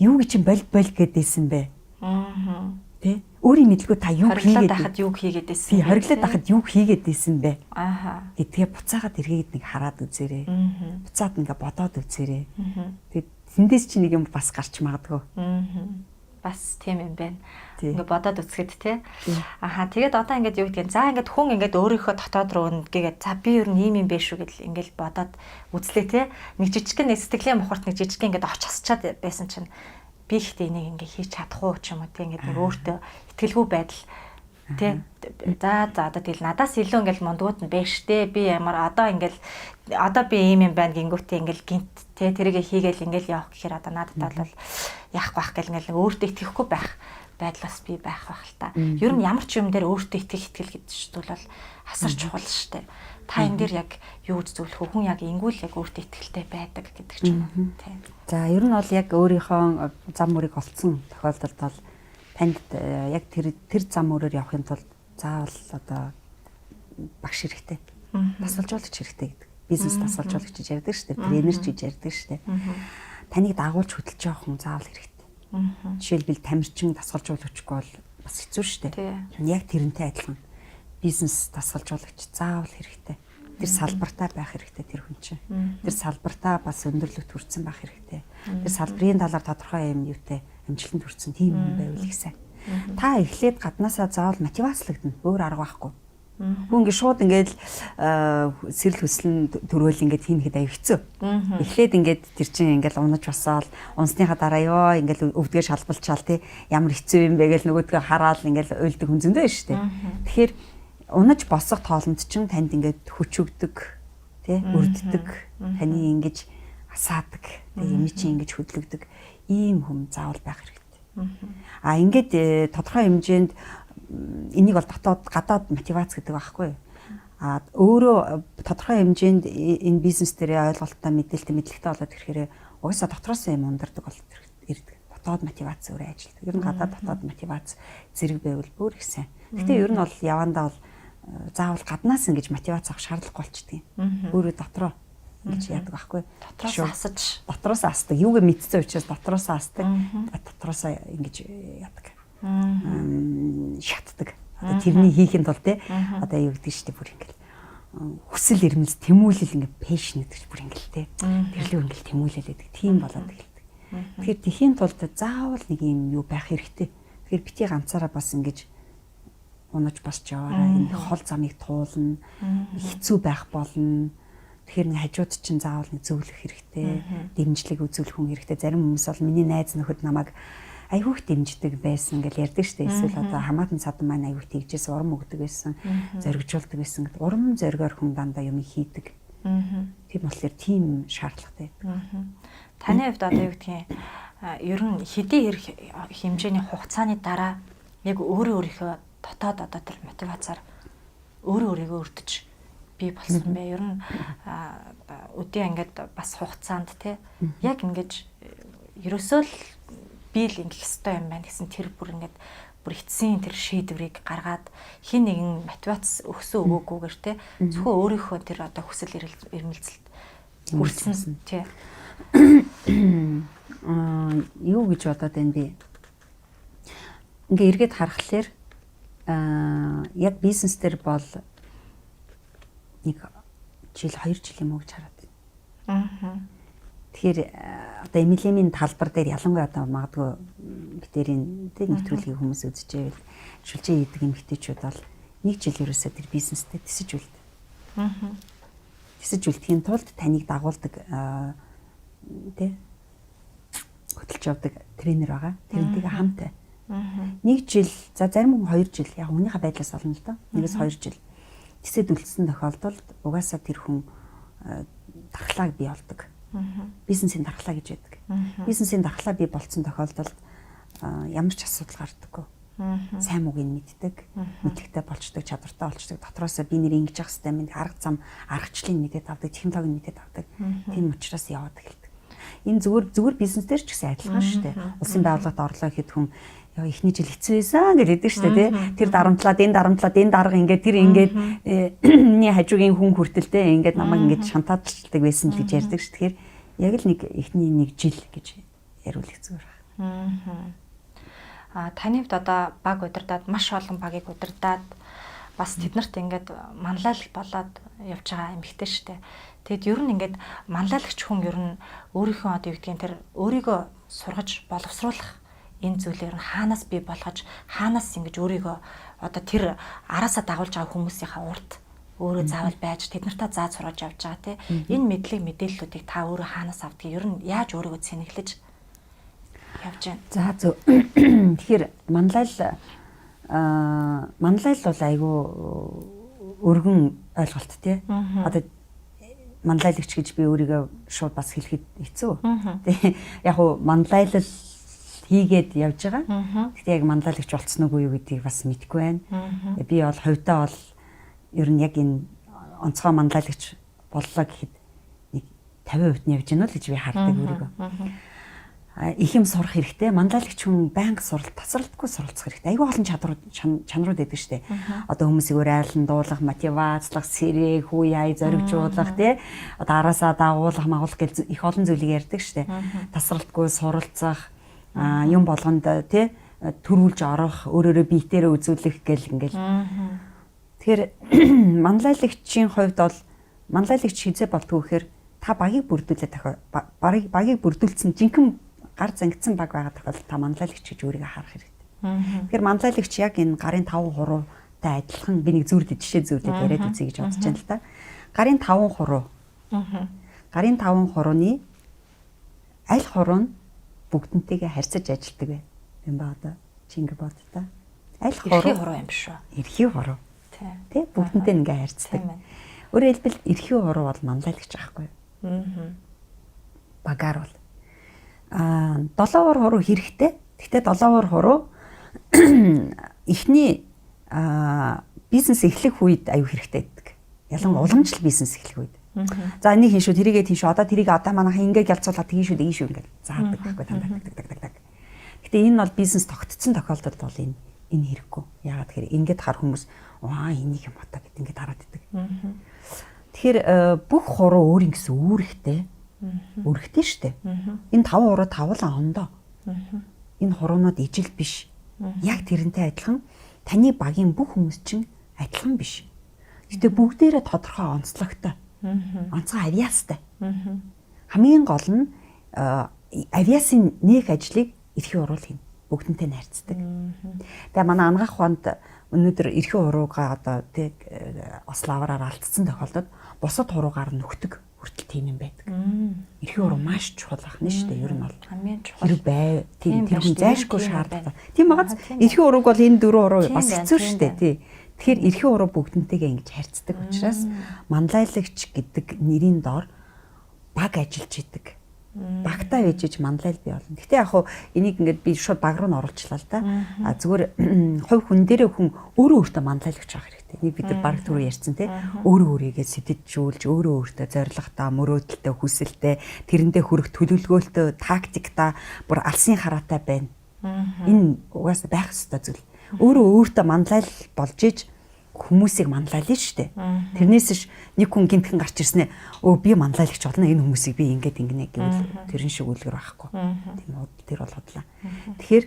S2: Юу гэж бол бол гэдээсэн бэ? Тэ? Өөрийн мэдлгүй та юу
S1: хийгээд байхад юу хийгээд байсан?
S2: Тий, хориглоод байхад юу хийгээд байсан бэ? Гэдгээ буцаагаад эргээд нэг хараад үзээрэй. Буцаад ингээ бодоод үзээрэй. Тэгээд тэндээс чи нэг юм бас гарч магадгүй.
S1: Бас тийм юм байна. Ингээ бодоод үзэхэд те. Аха, тэгээд одоо ингээд юу гэдгийг за ингээд хүн ингээд өөрийнхөө дотоод руу ингээд за би ер нь ийм юм бэ шүү гэдэл ингээд бодоод үзлээ те. Нэг жижигхэн нэг сэтгэлийн мухарт нэг жижигхэн ингээд оч хасчаад байсан чинь би ихтэй энийг ингээд хийж чадах уу ч юм уу те ингээд нэг өөртөө итгэлгүй байдал те. За за одоо тэгэл надаас илүү ингээл мундгууд нь байж штэ. Би ямар одоо ингээл одоо би ийм юм байна гингүүтээ ингээл гинт те тэрийг хийгээл ингээл явах гэхээр одоо надад бол яахгүй байх гэл ингээл өөртөө итгэхгүй байх байдлаас би байх байх л та. Ер нь ямар ч юм дээр өөртөө итгэх итгэл гэдэг чинь бол асар чухал штэ. Та энэ дээр яг юу гэж зөвлөх вэ? Хүн яг ингүүл яг өөртөө итгэлтэй байдаг гэдэг ч юм уу тий.
S2: За ер нь бол яг өөрийнхөө зам мөрийг олцсон тохиолдолд бол танд яг тэр зам мөрөөр явахын тулд заавал одоо багш хэрэгтэй. Дасгалжуулагч хэрэгтэй гэдэг. Бизнес дасгалжуулагч гэж ярьдаг шүү дээ. Тренер ч гэж ярьдаг шүү дээ. Таныг дагуулж хөдөлж явах хүн заавал хэрэгтэй. Жишээлбэл тамирчин дасгалжуулагчгүй бол бас хэцүү шүү дээ. Яг тэрнтэй адилхан бизнес дасгалжуулагч заавал хэрэгтэй. Тэр салбартаа байх хэрэгтэй тэр хүн чинь. Тэр салбартаа бас өндөрлөгт хүрсэн байх хэрэгтэй. Тэр салбарын талаар тодорхой юм юутай амжилтанд хүрсэн тийм юм байвал их сайн. Та эхлээд гаднаасаа заавал мотивацлагдана. Өөр арга байхгүй. Хүн ингээ шууд ингээд сэрэл хүсэл төрөөл ингээд хийнэхэд аяг хэцүү. Эхлээд ингээд тэр чинь ингээд унаж босоол унсныхаа дараа ёо ингээд өвдгөө шалбалчаал тий ямар хэцүү юм бэ гэл нөгөөдгөө хараал ингээд уйлдаг хүн зөндөө шүү дээ. Тэгэхээр унаж босох тоолонд чинь танд ингээд хүч өгдөг тий өрддөг таны ингэж асаадаг тий юм чинь ингэж хөдлөгдөг ийм хүм заавал байх хэрэгтэй. А ингээд тодорхой хэмжээнд энийг бол дотоод гадаад мотивац гэдэг байхгүй. А өөрөө тодорхой хэмжээнд энэ бизнес дээрээ ойлголттой мэдээлэлтэй мэдлэгтэй болоод ирэхээр угаасаа дотроос юм ундардаг болоод ирдэг. Дотоод мотивац өөрөө ажилтдаг. Ер нь гадаад дотоод мотивац зэрэг байвал бүр их сайн. Гэтэ ер нь бол явандаа бол заавал гаднаас ингэж мотивац авах шаардлагагүй болчихдээ. Өөрөө дотроо ингэж яадаг байхгүй.
S1: Дотроос асаж.
S2: Дотроос асдаг. Юуг мэдсэн учраас дотроос асдаг. Дотроос ингэж яадаг. Шатдаг. Одоо тэрний хийхин тулд те одоо юу гэдэг шүү дээ, бүр ингээл хүсэл эрмэлз, тэмүүлэл, ингээ passion гэдэг чинь бүр ингээл те тэрлүү ингээл тэмүүлэл гэдэг тийм болоод эхэлдэг. Тэгэхээр тэхийн тулд заавал нэг юм юу байх хэрэгтэй. Тэгэхээр бити ганцаараа бас ингэж унаж босч яваарай. Энэ хол замыг туулна. Хэцүү байх болно. Тэгэхээр нэг хажууд чинь заавал нэг зөвлөх хэрэгтэй. Дэмжлэг үзүүлэх хүн хэрэгтэй. Зарим хүмүүс бол миний найз нөхөд намайг айгүйх дэмждэг байсан гэж ярьдаг штэ. Эсвэл одоо хамаатан садан маань айгүйх тэгжээс урам өгдөг байсан, зоригжуулдаг байсан гэд урам зоригоор хүн дандаа юм хийдэг. Тийм болохоор тийм шаардлагатай байдаг.
S1: Таны хувьд одоо юу гэдгийг, ер нь хэдий хэрэг хэмжээний хугацааны дараа яг өөрөө өөрийнхөө дотоод одоо тэр мотивацаар өөрөө өөрийгөө өртөж бий болсон бэ? Ер нь өдөө ингээд бас хугацаанд те яг ингэж ерөөсөө л би л ингэх ёстой юм байна гэсэн тэр бүр ингээд бүр эцсийн тэр шийдвэрийг гаргаад, хин нэгэн мотивац өгсөн өгөөгүйгээр те зөвхөн өөрийнхөө тэр одоо хүсэл эрмэлзэлд хүрсэн тий.
S2: Аа, юу гэж бодоод байна бэ? Ингээ эргээд харахаар яг бизнес дээр бол нэг жил, 2 жил юм уу гэж хараад байна. Тэгэхээр одоо MLM-ийн талбар дээр ялангуяа одоо магадгүй битэрийн тэг нэвтрүүлгийг хүмүүс үзчихээвэл шүлжээ хийдэг эмэгтэйчүүд бол нэг жил ерөөсөө тэр бизнестэй тэсэж үлд. Тэсэж үлдэхийн тулд таныг дагуулдаг, тэ, хөтөлж явдаг тренер байгаа. Тэрнтэйгээ хамт бай. Нэг жил, за зарим хүн 2 жил, яг хүнийхээ байдлаас олно л доо. 1-2 жил. Тэсэд үлдсэн тохиолдолд угаасаа тэр хүн дархлааг бий болдог. Бизнесийн дархлаа гэж байдаг. Бизнесийн дархлаа бий болцсон тохиолдолд ямар ч асуудал гардаггүй. Сайн мууг нь мэддэг, мэдлэгтэй болчдөг, чадвартай болчдөг. Дотроосоо би нэр ингэж явах хэрэгтэй юм, арга зам, аргачлалыг мэдээд авдаг, технологиг мэдээд авдаг. Тийм учраас яваад эхэлдэг. Энэ зүгээр зүгээр бизнес дээр ч гэсэн адилхан шүү дээ. Улсын байгууллагад орлоо гэхэд хүн яа эхний жил хэцүү байсан гэж хэлдэг шүү дээ, тий. Тэр дарамтлаад, энэ дарамтлаад, энэ дарга ингээд, тэр ингээд, миний хажуугийн хүн хүртэл те ингээд намайг ингээд шантаадчилдаг байсан л гэж ярьдаг шүү. Тэгэхээр яг л нэг эхний нэг жил гэж яриулах зүгээр байна.
S1: А таны хувьд одоо баг удирдаад, маш олон багийг удирдаад, бас тэднэрт ингээд манлайлал болоод явж байгаа эмэгтэй штэ. Тэгэд ер нь ингээд манлайлагч хүн ер нь өөрийнхөө одоо юу гэдгийг тэр өөрийгөө сургаж боловсруулах энэ зүйлээр нь хаанаас бий болгож, хаанаас ингэж өөрийгөө одоо тэр араасаа дагуулж байгаа хүмүүсийнхаа урд өөрөө заавал байж тэд нартаа зааж сургаж явж байгаа тий. Энэ мэдлэг мэдээллүүдийг та өөрөө хаанаас авдгийг, ер нь яаж өөрийгөө цэнэглэж явж байна?
S2: За зөв. Тэгэхээр манлайл манлайл бол айгүй өргөн ойлголт тий. Одоо манлайлагч гэж би өөрийгөө шууд бас хэлэхэд хэцүү. Тий. Яг уу манлайлал хийгээд явж байгаа. Гэхдээ яг манлайлагч болцсон уугүй юу гэдгийг бас мэдэхгүй байна. Би бол хувьдаа бол ер нь яг энэ онцгой манлайлагч боллоо гэхэд нэг 50% нь явж гэнэ л гэж би хардаг өөрийгөө. Их юм сурах хэрэгтэй. Манлайлагч хүн байнга сурал, тасралтгүй суралцах хэрэгтэй. Айгүй олон чадвар чанарууд байдаг штэ. Одоо хүмүүсийг өөр айлан дуулах, мотивацлах, сэрээх, хүү яй зоригжуулах тий. Одоо араасаа дагуулах, магуулах гэл их олон зүйлийг ярьдаг штэ. Тасралтгүй суралцах, юм болгонд тий төрүүлж орох, өөрөөрөө биетээрээ үзүүлэх гэл ингээл. Тэгэхээр манлайлагчийн хувьд бол манлайлагч хизээ болдгоо гэхээр та багийг бүрдүүлээ тохиол багийг бүрдүүлсэн, жинхэнэ гар зангидсан баг байгаа тохиолдолд та манлайлагч гэж өөрийгөө харах хэрэгтэй. Тэгэхээр манлайлагч яг энэ гарын 5 хуруутай адилхан, би нэг зүрд жишээ зүрдэд яриад үзье гэж бодож байна л та. Гарын 5 хуруу. Гарын 5 хурууны аль хуруу нь бүгднтэйгээ харьцаж ажилтдаг вэ? Юм ба одоо чи ингэ бод та.
S1: Аль хуруу? Эрхий хуруу юм биш үү?
S2: Эрхий хуруу. Тэ, бүгднтэй ингээ харьцдаг. Өөрөөр хэлбэл эрхий хуруу бол манлайлагч байхгүй юу? Багаар бол долоовор хуруу хэрэгтэй. Гэхдээ долоовор хуруу эхний бизнес эхлэх үед аюу хэрэгтэй байдаг. Ялангуяа уламжлал бизнес эхлэх үед. За энийг хийн шүү, тэрийгээ тийм шүү. Одоо тэрийг одоо манайхан ингээд ялцуулаад тийм шүү, тийм шүү ингээд заадаг байхгүй, дандаа так так так так. Гэтэ энэ бол бизнес тогтцсон тохиолдолд бол энэ хэрэггүй. Яагаад тэгэхээр ингээд хар хүмүүс ваа энийг юм одоо гэд ингээд хараад идэг. Тэгэхээр бүх хуруу өөрийн гэсэн үүрэгтэй. Үүрэгтэй шүү дээ. Энэ 5 хуруу тавлан ондоо. Энэ хуруунууд ижил биш. Яг тэрнтэй адилхан таны багийн бүх хүмүүс чинь адилхан биш. Гэтэ бүгдээрээ тодорхой онцлогтой. Онцгой авиастай. Хамгийн гол нь авиасын нээх ажлыг эрхийн уруул хийнэ. Бүгдэнтэй найрцдаг. Тэгээ манай ангаах ухаанд өнөөдөр эрхийн уруугаа одоо тэг ославраар алдсан тохиолдолд бусад хуруугаар нүхдэг хүртэл тийм юм байдаг. Эрхийн уруу маш чухал ах нь шүү дээ. Ер нь бол
S1: хамгийн чухал.
S2: Хэрэг бай. Тийм, тэр хүн зайшгүй шаардлагатай. Тийм байгааз эрхийн урууг бол энэ дөрвөн уруу бас хэцүү шүү дээ. Тий. Тэгэхээр эрхийн уруу бүгдэнтэйгээ ингэж харьцдаг учраас манлайлагч гэдэг нэрийн дор баг ажиллаж идэг. Багтаа байж манлайл бий болно. Гэтэ яг хуу энийг ингээд би шууд баг руу н оруулчлаа л да. А зүгээр хувь хүн дээрээ хүн өөрөө өөртөө манлайлагч байх хэрэгтэй. Энийг бид нар баг түрүү ярьсан те. Өөрөө өөрийгөө сэтгэжүүлж, өөрөө өөртөө зорилготой, мөрөөдөлтэй, хүсэлтэй, тэрэндээ хүрэх төлөвлөгөөлтөө, тактикта бүр алсын хараатай байна. Энэ угаасаа байх ёстой зүйл. Өөрөө өөртөө манлайл болж иж хүмүүсийг манлайлна шүү дээ. Тэрнээс ш нэг хүн гинтхэн гарч ирснэ. Өө би манлайлагч болно. Энэ хүмүүсийг би ингээд ингэнэ гэвэл тэрэн шиг үлгэр байхгүй. Тийм үү, тэр бол худлаа. Тэгэхээр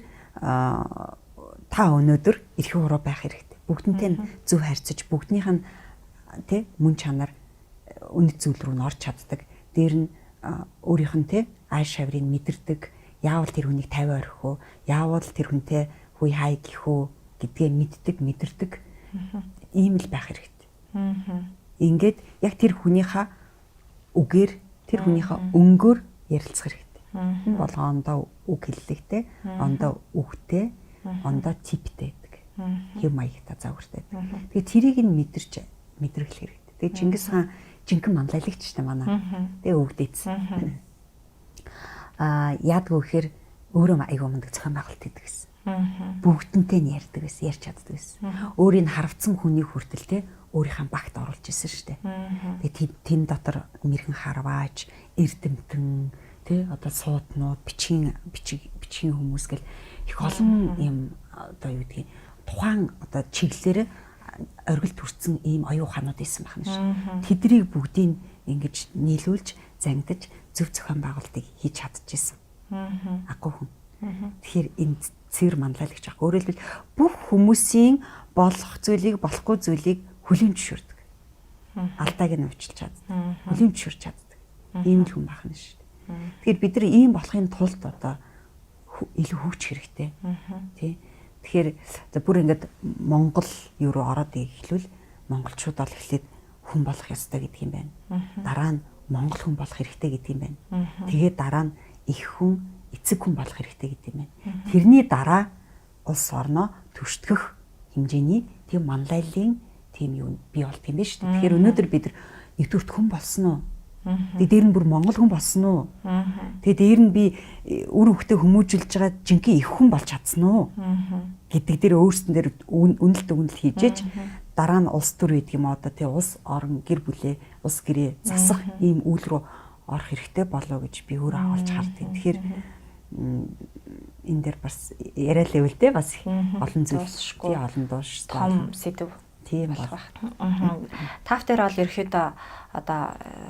S2: та өнөөдөр эрхийн уруу байх хэрэгтэй. Бүгднтэй нь зөв харьцаж, бүгднийх нь тий мөн чанар үнэт зүйл рүү н орж чаддаг. Дээр нь өөрийнх нь тий ай шаврыг мэдэрдэг. Яавал тэр хүнийг 50 орхих уу? Яавал тэр хүнтэй хүй хай гэх үү гэдгээ мэддэг, мэдэрдэг. Ийм л байх хэрэгтэй. Ингээд яг тэр хүнийхээ үгээр, тэр хүнийхээ өнгөөр ярилцах хэрэгтэй. Энэ болгоо ондоо үг хэллэгтэй, ондоо үгтэй, ондоо типтэй гэдэг. Хэв маягтай загвартай гэдэг. Тэгээ тэрийг нь мэдэрч мэдрэх хэрэгтэй. Тэгээ Чингис хаан жинхэнэ манлайлагч шүү дээ манай. Тэгээ өвгдээц. Аа яадгүй гэхээр өөрөө айгүй мундаг зохион байгуулалт хийдэг гэсэн. Бүгдэнтэй нь ярьдаг байсан, ярьж чаддаг байсан. Өөрийг харавцсан хүний хүртэл те өөрийнхөө багт оруулж ирсэн шүү дээ. Тэгээ тэн дотор мэрэгэн харваач, эрдэмтэн, те одоо сууднууд, бичгийн бичгийн хүмүүс гэл их олон юм одоо юу гэдгийг тухайн одоо чиглэлээр оргил төрсэн ийм оюун ухаанууд байсан байна шүү. Тэднийг бүгдийг ингэж нийлүүлж, зангидаж зөв зохион байгуулалтыг хийж чадчихсан. Агуу хүн. Тэгэхээр энэ цэвэр манлайлагч ах. Өөрөөр хэлбэл бүх хүмүүсийн болох зүйлийг, болохгүй зүйлийг хүлээн зөвшөөрдөг. Алдааг нь уучлж чаддаг. Хүлээн зөвшөөрч чаддаг. Ийм л хүн байх нь шүү дээ. Тэгэхээр бид нар ийм болохын тулд одоо илүү хөгжих хэрэгтэй. Тий. Тэгэхээр за бүр ингээд Монгол юу руу ороод эхлвэл монголчууд бол эхлээд хүн болох ёстой гэдэг юм байна. Дараа нь монгол хүн болох хэрэгтэй гэдэг юм байна. Тэгээд дараа нь их хүн, эцэг хүн болох хэрэгтэй гэдэг юм байна. Тэрний дараа улс орноо төшдгөх хэмжээний тийм манлайллын тийм юу бий болд юм байна шүү дээ. Тэгэхээр өнөөдөр бид нэгдүгürt хүн болсон уу? Тэгээ дээр нь бүр монгол хүн болсон уу? Тэгээ дээр нь би үр хөвгтөө хүмүүжүүлж байгаа жинхэнэ их хүн болж чадсан уу? Гэдэг дээр өөрсдөн дээр үнэлт өгнөл хийжээж дараа нь улс төр гэдэг юм одоо тий улс орон гэр бүлээ улс гэрээ засах ийм үйл рүү орох хэрэгтэй болоо гэж би өөрөө олж хардیں۔ Тэгэхээр энэ дээр бас яриа л ивэл те бас олон зүйл тий олон дууш
S1: том сэдв
S2: тийм болох байх.
S1: Тав дээр бол ерөөхдөө одоо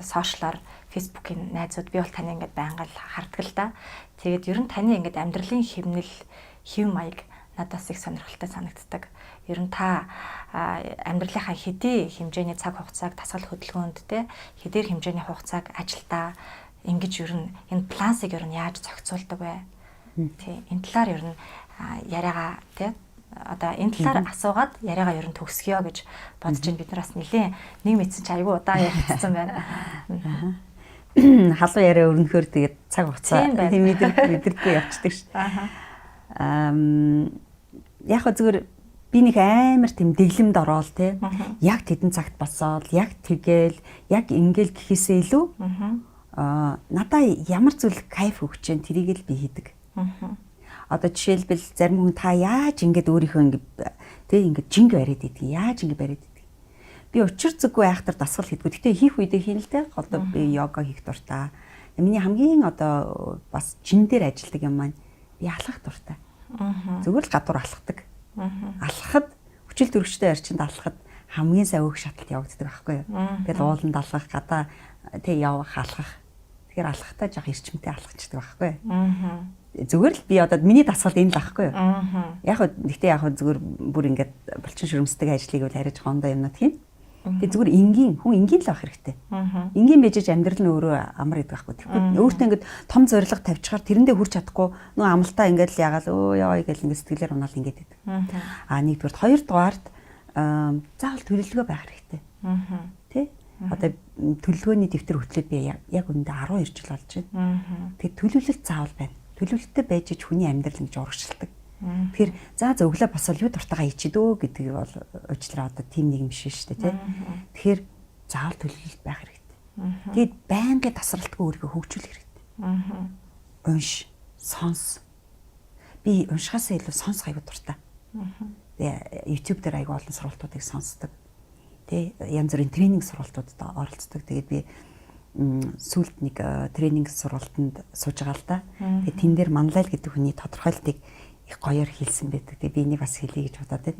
S1: сошиалар фэйсбүүкийн найзууд би бол таны ингээд байнга л харддаг л да. Тэгээд ер нь таны ингээд амьдралын хэмнэл, хэв маяг надаас их сонирхолтой санагддаг. Ер нь та амьдралынхаа хэдий хэмжээний цаг хугацааг дасгал хөдөлгөөнд те хэдийр хэмжээний хугацааг ажилдаа ингэж ер нь энэ балансыг ер нь яаж зохицуулдаг вэ? Тий, энэ талаар ер нь яриагаа те одоо энэ талаар асуугаад яриагаа ер нь төгсгөё гэж бодож байна. Бид нар бас нэлээ нэг мэдсэн чи айгүй удаан ярилцсан байна.
S2: Халуун яриа өрнөхөөр тэгээд цаг хугацаа тийм мэдэрдэггүй явцдаг шүү. Яг хөө зүгээр би нэг амар тийм дэглэмд ороод те яг тэдэн цагт босоод яг тэгэл яг ингээл гэхээсээ илүү надаа ямар зүйл кайф өгч जैन тэрийг л би хийдэг. Одоо жишээлбэл зарим хүн та яаж ингэж өөрийнхөө ингэ тэ ингэ жинг бариад идэх, яаж ингэ бариад идэх. Би учир зүггүй айхтар дасгал хийдгүү. Гэтэ хийх үедээ хийн л дээ. Одоо би йога хийх дуртай. Миний хамгийн одоо бас чин дээр ажилладаг юм маань би алхах дуртай. Зүгээр л гадуур алхдаг. Алхахад хүчил төрөгчтэй орчинд алхахад хамгийн сайн өөх шаталт явагддаг байхгүй юу. Тэгэл ууланд алхах, гадаа тэг явах, алхах. Тэгэхээр алхахтаа жоох эрчимтэй алхчихдаг байхгүй юу. Зүгээр л би одоо миний дасгал энэ л ахгүй юу. Яг гэхдээ яг зүгээр бүр ингээд булчин шүрмсдэг ажлыг бол арай жоох ондоо юмнууд хийн. Тэгээ зүгээр энгийн хүн энгийн л байх хэрэгтэй. Энгийн байж амьдрал нь өөрөө амар гэдэг байхгүй. Тэгэхгүй өөртөө ингээд том зорилго тавьчихаар тэрэндээ хүрч чадахгүй нөө амлалтаа ингээд л ягаал өө яа гэл ингээд сэтгэлээр унаал ингээд байдаг. Аа нэгдүгээрт, хоёрдугаарт заавал төлөвлөгөө байх хэрэгтэй. Тэ? Одоо төлөвлөгөөний дэвтэр хөтлөөд би яг үүндээ 12 жил болж байна. Тэгэхээр төлөвлөлт заавал байна. Төлөвлөлттэй байж хүний амьдрал ингэж урагшилдаг. Тэгэхээр за за өглөө босвол юу дуртайгаа хийчихэд өө гэдэг бол уучлаарай одоо тийм нэг юм биш шүү дээ, тий. Тэгэхээр заавал төлөвлөлт байх хэрэгтэй. Тэгээд байнгын тасралтгүй өөрийгөө хөгжүүлэх хэрэгтэй. Унш, сонс. Би уншихаасаа илүү сонсох аягүй дуртай. Тэгээ YouTube дээр аягүй олон сургалтуудыг сонсдог. Тэ, янз бүрийн тренинг сургалтуудад оролцдог. Тэгээд би сүүлд нэг тренинг сургалтанд сууж байгаа л да. Тэгээд тэн дээр Манлайл гэдэг хүний тодорхойлтыг их гоёор хэлсэн байдаг. Тэгээ би энийг бас хэлье гэж бодоод байна.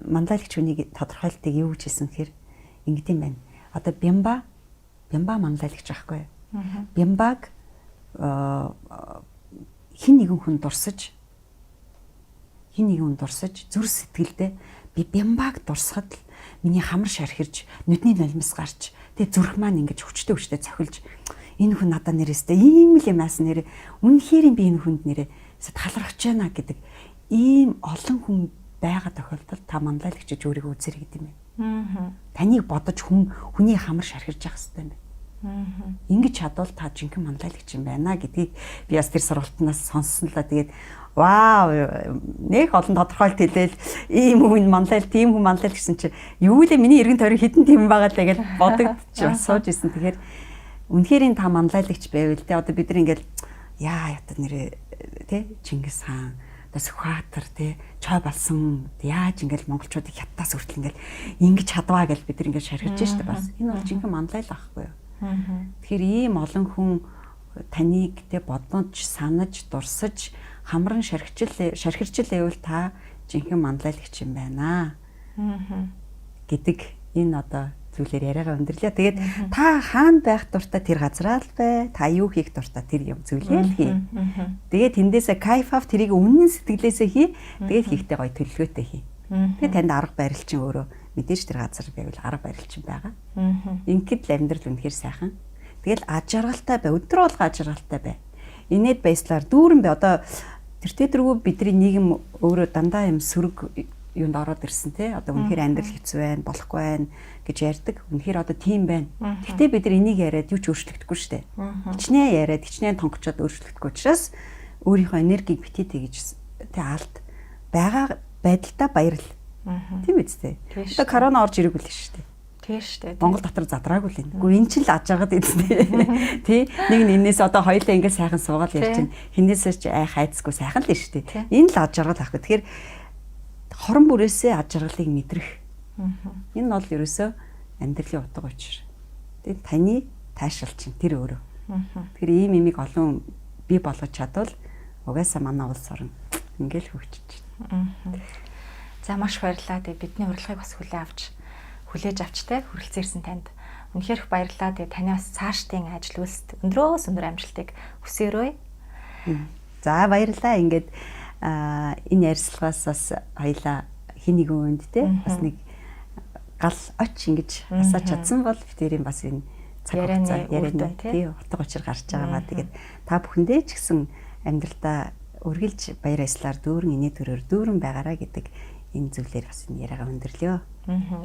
S2: Манлайлагч хүнийг тодорхойлтыг юу гэж хэлсэн гэхээр ингэдэм байна. Одоо Бямба Бямба манлайлагч байхгүй юу? Бямбаг хин нэгэн хүн дурсаж хин нэгэн хүн дурсаж зүр сэтгэлдээ би Бямбаг дурсахад л миний хамар шархирж нүдний нулимс гарч тэгээ зүрх маань ингэж хүчтэй хүчтэй цохилж энэ хүн надад нэрээстэй ийм л юм аасан нэрээ үнэхээр би энэ хүнд нэрээ талархаж байна гэдэг ийм олон хүн байгаа тохиолдолд та манлайлагч гэж өөрийгөө үзэрэй гэдэг юм байна. Таныг бодож хүн хүний хамар шархирж явах хэрэгтэй юм байна. Ингэж чадвал та жинхэнэ манлайлагч юм байна гэдгийг би бас тэр сургалтнаас сонссон л да. Тэгээд вау, нэх олон тодорхойлт хэлээл ийм хүн манлайл, тийм хүн манлайл гэсэн чи юу лээ миний эргэн тойрон хитэн тийм байгаа лээ гэж бодогдчих бас сууж исэн. Тэгэхээр үнэхээр энэ та манлайлагч байвал те одоо бид нар ингээл яа ята нэрээ те Чингис хаан одоо Сүхбаатар те Чой болсон яаж ингээл монголчуудыг хятадаас хүртэл ингээл ингэж чадваа гэж бид нар ингээл шархирж штэ бас энэ бол жинхэнэ манлайл байхгүй юу. Тэгэхээр ийм олон хүн таныг те бодож санаж дурсаж хамран шархижил шархирчил байвал та жинхэнэ манлайлагч юм байна гэдэг энэ одоо зүйлээр яриагаа өндөрлөө. Тэгээд та хаана байх дуртай тэр газараа л бай. Та юу хийх дуртай тэр юм зүйлээ л хий. Тэгээд тэндээсээ кайф ав, тэрийг үнэн сэтгэлээсээ хий. Тэгээд хийхдээ гоё төлөвлөгөөтэй хий. Тэгээд танд арга барил чинь өөрөө мэдээж тэр газар байвал арга барил чинь байгаа. Ингээд л амьдрал үнэхээр сайхан. Тэгэл аж аргалтай бай. Өдөр болго аж аргалтай бай. Инээд байслаар дүүрэн бай. Одоо тэртээ тэргүй бидний нийгэм өөрөө дандаа юм сөрөг юунд ороод ирсэн те. Одоо үнэхээр амьдрал хэцүү байна, болохгүй байна гэж ярьдаг. Үнэхээр одоо тийм байна. Гэхдээ бид нар энийг яриад юу ч өөрчлөгдөхгүй шүү дээ. Хичнээн яриад, хичнээн тонгочоод өөрчлөгдөхгүй учраас өөрийнхөө энергийг битгий тэгж те алд байгаа байдалтай баярл. Тийм үстэй. Одоо корона орж ирээгүй л шүү дээ.
S1: Тийм шүү дээ.
S2: Монгол дотор задраагүй л юм. Үгүй эн чинь л аж аргад эзэн. Тий. Нэг нь энээс одоо хоёулаа ингэ сайхан суугаад ярьж чинь хинээсээ ч айх айцгүй сайхан л шүү дээ. Энэ л аж аргал ахгүй. Тэгэхээр хорон бүрээсээ аж аргалыг мэдрэх. Энэ бол ерөөсөө амьдралын утга учир. Тэгээд таны таашаал чинь тэр өөрөө. Тэгэхээр ийм имийг олон бий болгож чадвал угаасаа манай улс орн ингээл хөгжиж байна.
S1: За маш баярлалаа. Тэгээд бидний урилгыг бас хүлээж авч те хүрэлцэн ирсэн танд үнэхээр их баярлалаа. Тэгээд таны бас цаашдын ажил үйлсэд өндрөөс өндөр амжилтыг хүсээрэй.
S2: За баярлалаа. Ингээд энэ ярилцлагаас бас хоёлаа хин нэгэн үнд те бас нэг гал оч ингэж асаач чадсан бол битэрийн бас энэ цаг хугацаа ярианы тий утга учир гарч байгаа маа. Тэгээд та бүхэндээ ч гэсэн амьдралдаа үргэлж баяр баясгалаар дүүрэн инээ төрөөр дүүрэн байгаараа гэдэг энэ зүйлээр бас энэ яриагаа өндөрлөё.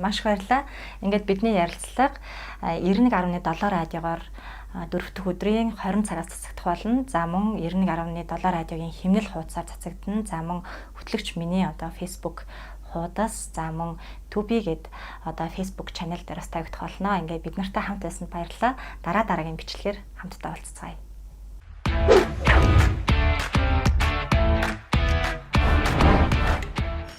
S1: Маш их баярлалаа. Ингээд бидний ярилцлага 91.7 радиогоор дөрөв дэх өдрийн 20 цагаас цацагдах болно. За мөн 91.7 радиогийн химнэл хуудасаар цацагдана. За мөн хөтлөгч миний одоо Facebook хуудас, за мөн Tubi гээд одоо Facebook channel дээр бас тавигдах болно. Ингээд бид нартай хамт байсанд баярлалаа. Дараа дараагийн бичлэгээр хамтдаа уулзцгаая.